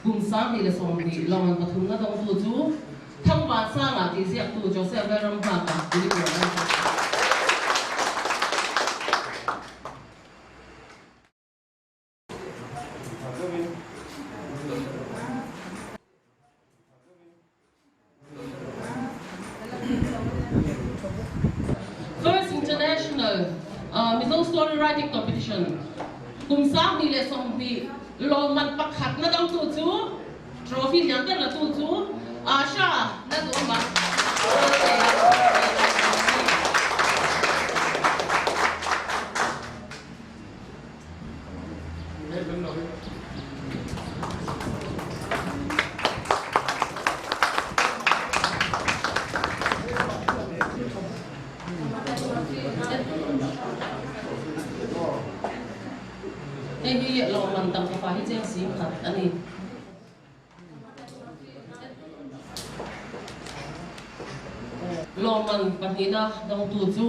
kum 2020 lawmman pathumna dawngtu chu Thangvansanga tih ziaktu Joseph Lalramnghaka Tuipuan a ni. First International Mizo Story Writing Competition kum 2020 lawmman pakhatna dangtu chu Trophy lian ber la tu chu Asha na duhawm a Hei hi lawmman tangka fai hi cheng 10,000 a ni. Lawmman pahnihna dawngtu chu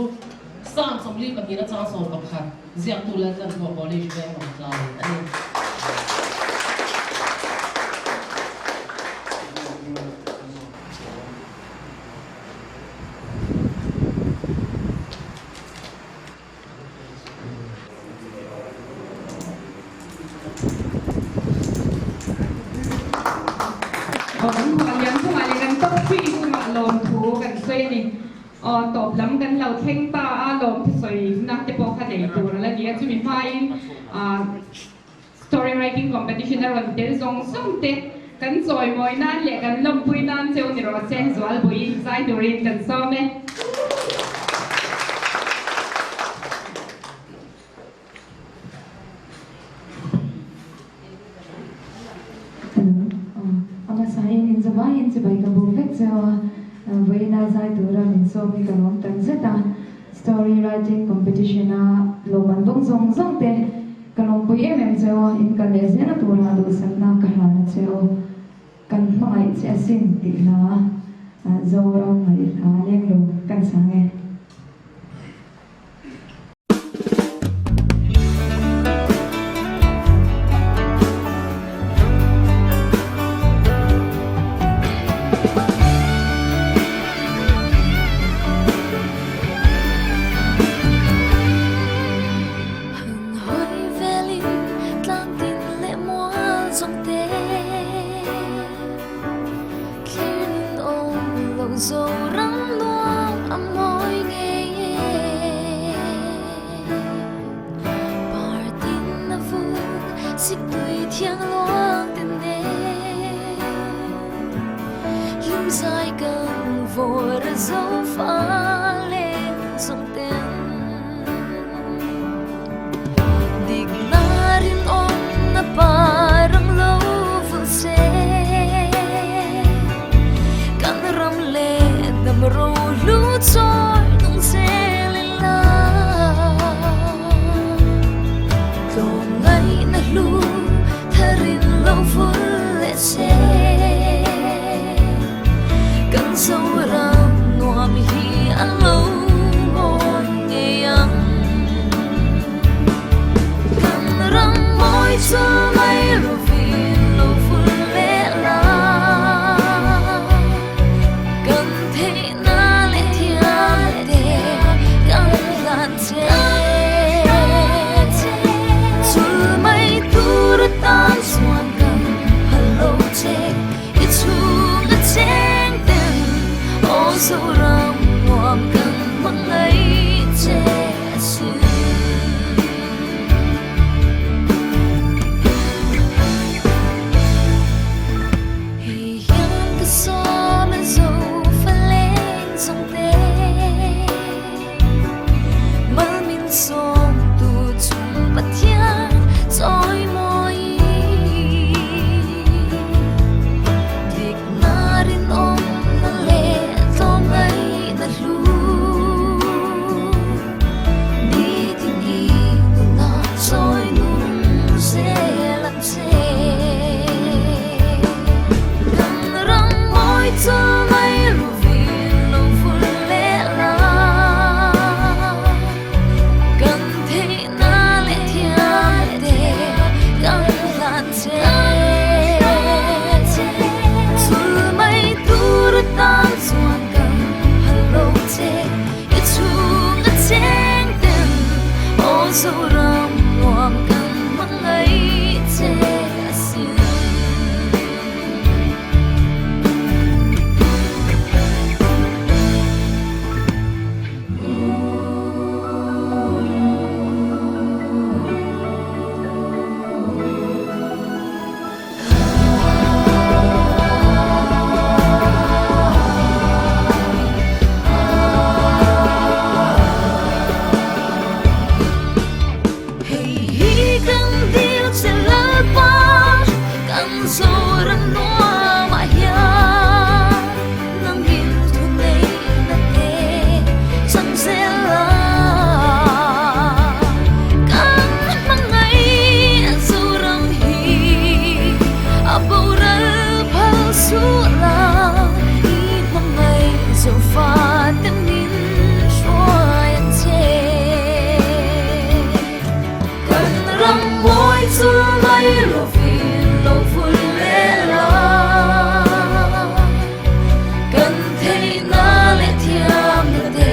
Psalm 42 na chang 11 ziaktu Laltlanthawh College veng Lawngtlai a ni. Aw kan khuah lian chungah leh kan top three chungah lawmthu kan sawi a ni. Aw tawp lam kan lo thleng ta a, lawmthu sawina te pawh kha nei tur a la ni a, chumi hmain ah story writing competition a rawn tel zawng zawng te kan chawimawi nan leh kan lawmpui nan cheu ni rawh se, Zualbuiin zai turin kan sawm e. Hello, aw a hmasa hian in zavaiin chibai ka buk vek cheu a, vawiina zai tura min sawm hi ka lawm tak zet a, story writing competition a lawm an dawng zawng zawng te ka lawmpui em em cheu a, in kal leh zel a tura duhsakna ka hlan a cheu, kan hmangaih che asin tih hla Zoram ngaihhla leng lo kan sang e. Zoram nuam a mawi ngei e. Partin a vul siktui thiang luang te nen. Hlim zai kan vawr a zo fa leng zawng ten. Dik na rinawm na par ang lo vul se. Kan ram leh hnam ro hlu chawi nung zel ila. Tlawm ngaihna hlu tharin lo vul leh se. Kan Zoram nuam hi a lo mawi ngei ang. Kan ram mawi chu mai rovin lo vul leh la. Kan theihna leh thiam te kan hlan che. Chul mai tur atan chuan kan phal lo che. I chhung a cheng ten aw Zoram nuam kan hmangaih che asin. Hei hian ka sawm a zo fa leng zawng te. Mal min sawm tu chung Pathian chawi mawi. Dik na rinawm na leh tlawmngaih na hlu. Nitin i nuna chawi nung zel ang che. Kan ram mawi chu mai rovin lo vul leh la. Kan theihna leh thiam te kan hlan che. Chul mai tur atan chuan kan phal lo che. I chhung a cheng ten aw Zoram nuam kan hmangaih che asin. Hei hi kan dil che Lalpa, kan Zoram nuamah hian nangin thu neihna te chang zel la. Kan hmangaih Zoram hi a boral phal suh la, i hmangaih Zofa te min hruai ang che. Kan ram mawi chu mai rovin lo vul leh la. Kan theihna leh thiamna te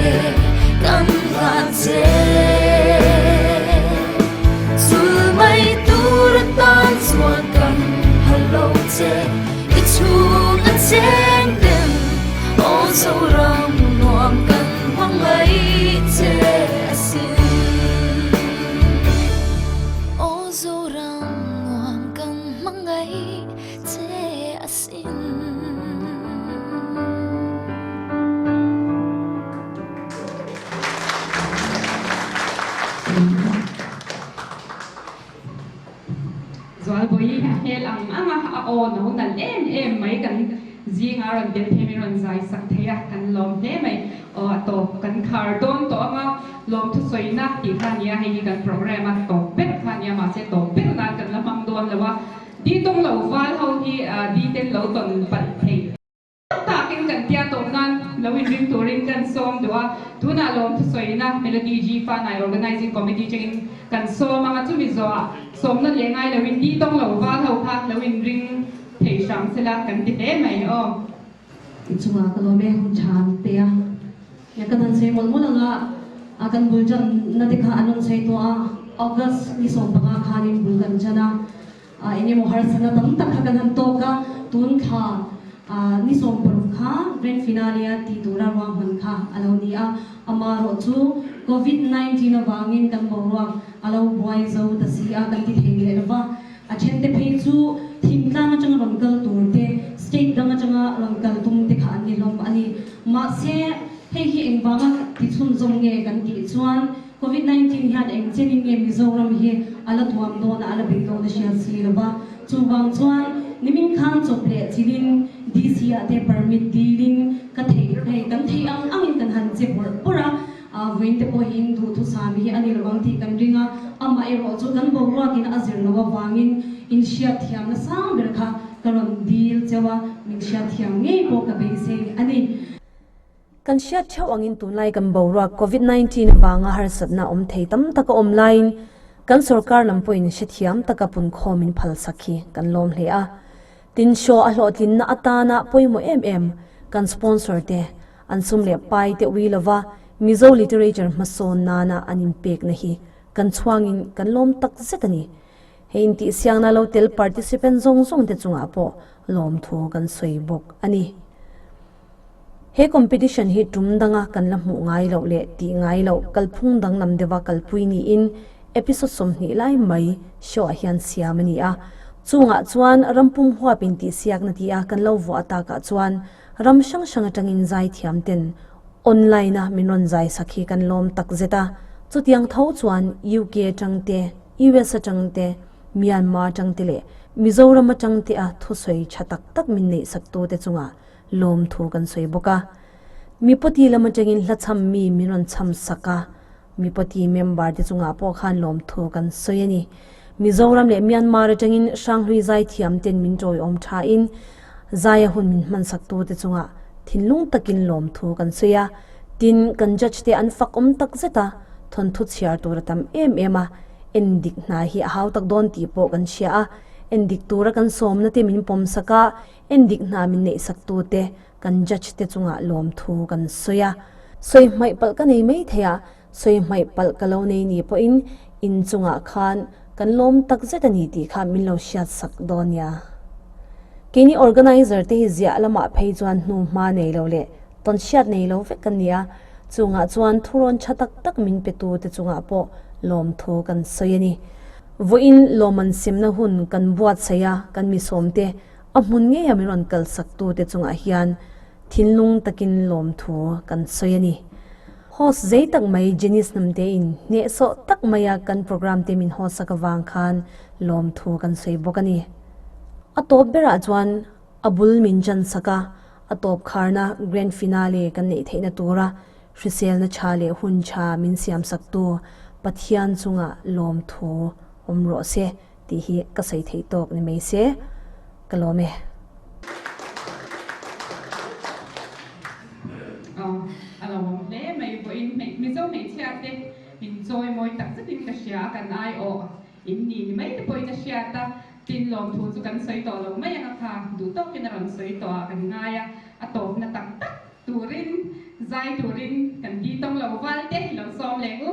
kan hlan che. Chul mai tur atan chuan kan phal lo che. I chhung a cheng ten aw Zoram nuam kan hmangaih che asin. Aw Zoram nuam kan hmangaih che asin. Zualbawi a hmel ang ang a, a aw no nalh em em mai kan zinga rawn tel thei mai rawn zai sak thei a, kan lawm hle mai. Aw a tawp kan khar dawn tawh ang a, lawmthusawiina tih kha a nia, hei hi kan program a tawp ber kha a nia, mahse tawp ber nan kan la hmang dawn lo a, di tawng lo val ho hi di ten lo tawn palh thei. Takin kan tia tawp nan lo inring turin kan sawm duh a, tunah lawmthusawiina Melody G Fanai Organizing Committee changin kan sawm ang a, chumi zawhah sawmna leh ngai loin di tawng lo val ho kha lo inring thei hram sela kan ti hle mai aw. I chungah ka lawm e hun tha an pe a, ya kan han sawi mawlh mawlh ang a, a kan bul tan na te kha an rawn sawi tawh a, August ni 15 khanin bul kan tan a, eng emaw harsatna tam tak kha kan han tawk a, tun thla. Ni 60 kha grand finale a tih tura ruahman kha a lo ni a, amarawh chu Covid 19 avangin kan boruak a lo buai zo ta si a kan ti thei leh lo va. A thente phei chu thingtlang atanga rawn kal tur te, state dang atanga rawn kal tum te kha an ni hlawm a ni. Mahse, hei hi engvanga tichhunzawm nge kan tih chuan Covid 19 hian eng chenin nge Mizoram hi a la tuam dawn a, a la bei dawn a hriat si lo va. Chuvang chuan nimin khan chawp leh chilin DC ah te permit dilin ka theih hei kan theih ang angin kan han che bawrh bawrh a, vawiin te pawh hi in duhthusam hi a ni lo ang tih kan ring a, amah erawh chu kan boruakin a zir loh avangin in hriatthiamna sang ber kha ka rawn dil cheu a, min hriatthiam ngei pawh ka beisei a ni. Kan hriat theuh angin tunlai kan boruak Covid 19 avanga harsatna awm thei tam tak a awm laiin kan sorkar lam pawhin hrethiam taka punkhawm in phalsak hi kan lawm hle a. Tin, show a hlawhtlinna atana pawimawh em em kan sponsor te an sum leh pai te ui lova Mizo literature hmasawn nana an inpekna hi kan chhuangin kan lawm tak zet a ni. Hei intihsiakna lo tel participant zawng zawng te chungah pawh lawmthu kan sawi bawk a ni. He competition hi tum danga kan la hmuh ngai loh leh tih ngai loh kalphung danglam deuha kalpui niin episode 20 lai mai show ah hian siam a ni a. Chungah chuan rampum huap intihsiakna ti a kan lo vuah takah chuan ram hrang hrang atangin zai thiam ten online a min rawn zai sak hi kan lawm tak zet a. Chutiang tho chuan UK atang te, US atang te, Myanmar atang te leh Mizoram atang te a thusawi tha tak tak min neih sak tu te chungah lawmthu kan sawi bawk a. Mipawti lam atangin hla chham mi min rawn chham sak a, mipawti member te chungah pawh khan lawmthu kan sawi a ni. Mizoram leh Myanmar atangin Hranghlui zaithiam ten min tawiawm thain zaia hun min hman sak tu te chungah thinlung takin lawmthu kan sawi a. Tin, kan judge te an fak awm tak zet a, thawnthu chhiar tur a tam em em a, endik hna hi a hau tak dawn tih pawh kan hria a, endik tura kan sawmna te min pawm sak a, Endik hna min neihsak tute kan judge te chungah lawmthu kan sawi a. Sawi hmaih palh ka nei mai thei a, sawi hmaih palh ka lo nei ni pawhin in chungah khan kan lawm tak zet a ni tih kha min lo hriat sak dawn nia. Keini organizer te hi ziah lamah phei chuan hnu hma nei lo leh tawn hriat nei lo vek kan ni a, chungah chuan thurawn tha tak tak min pe tu te chungah pawh lawmthu kan sawi a ni. Vawiin lawmman semna hun kan buatsaih a, kan misawmte A hmun ngeia min rawn kalsaktute chungah hian thinlung takin lawmthu kan sawi a ni. Host zei tak mai Janice Hnamtein hnehsawh tak maia kan program te min host sak avang khan lawmthu kan sawi bawk a ni. A tawp berah chuan a bul min chan sak a, a tawp kharna grand finale kan neih theihna tura hriselna tha leh hun tha min siam saktu Pathian chungah lawmthu awm rawh se. Tih hi ka sawi theih tawk ni mai se, ka lawm e. Aw, a lo awm hle mai vawiin hmei Mizo hmeichhia te min chawi mawi tak zetin ka hria a, kan aiawh in ni ni mai te pawhin a hriat a, tin lawmthu chu kan sawi tawh lo mai ang a kha, duh tawkin a rawn sawi tawh ah kan ngai a, a tawpna tak tak turin zai turin kan ti tawng lo val te lo sawm leh u.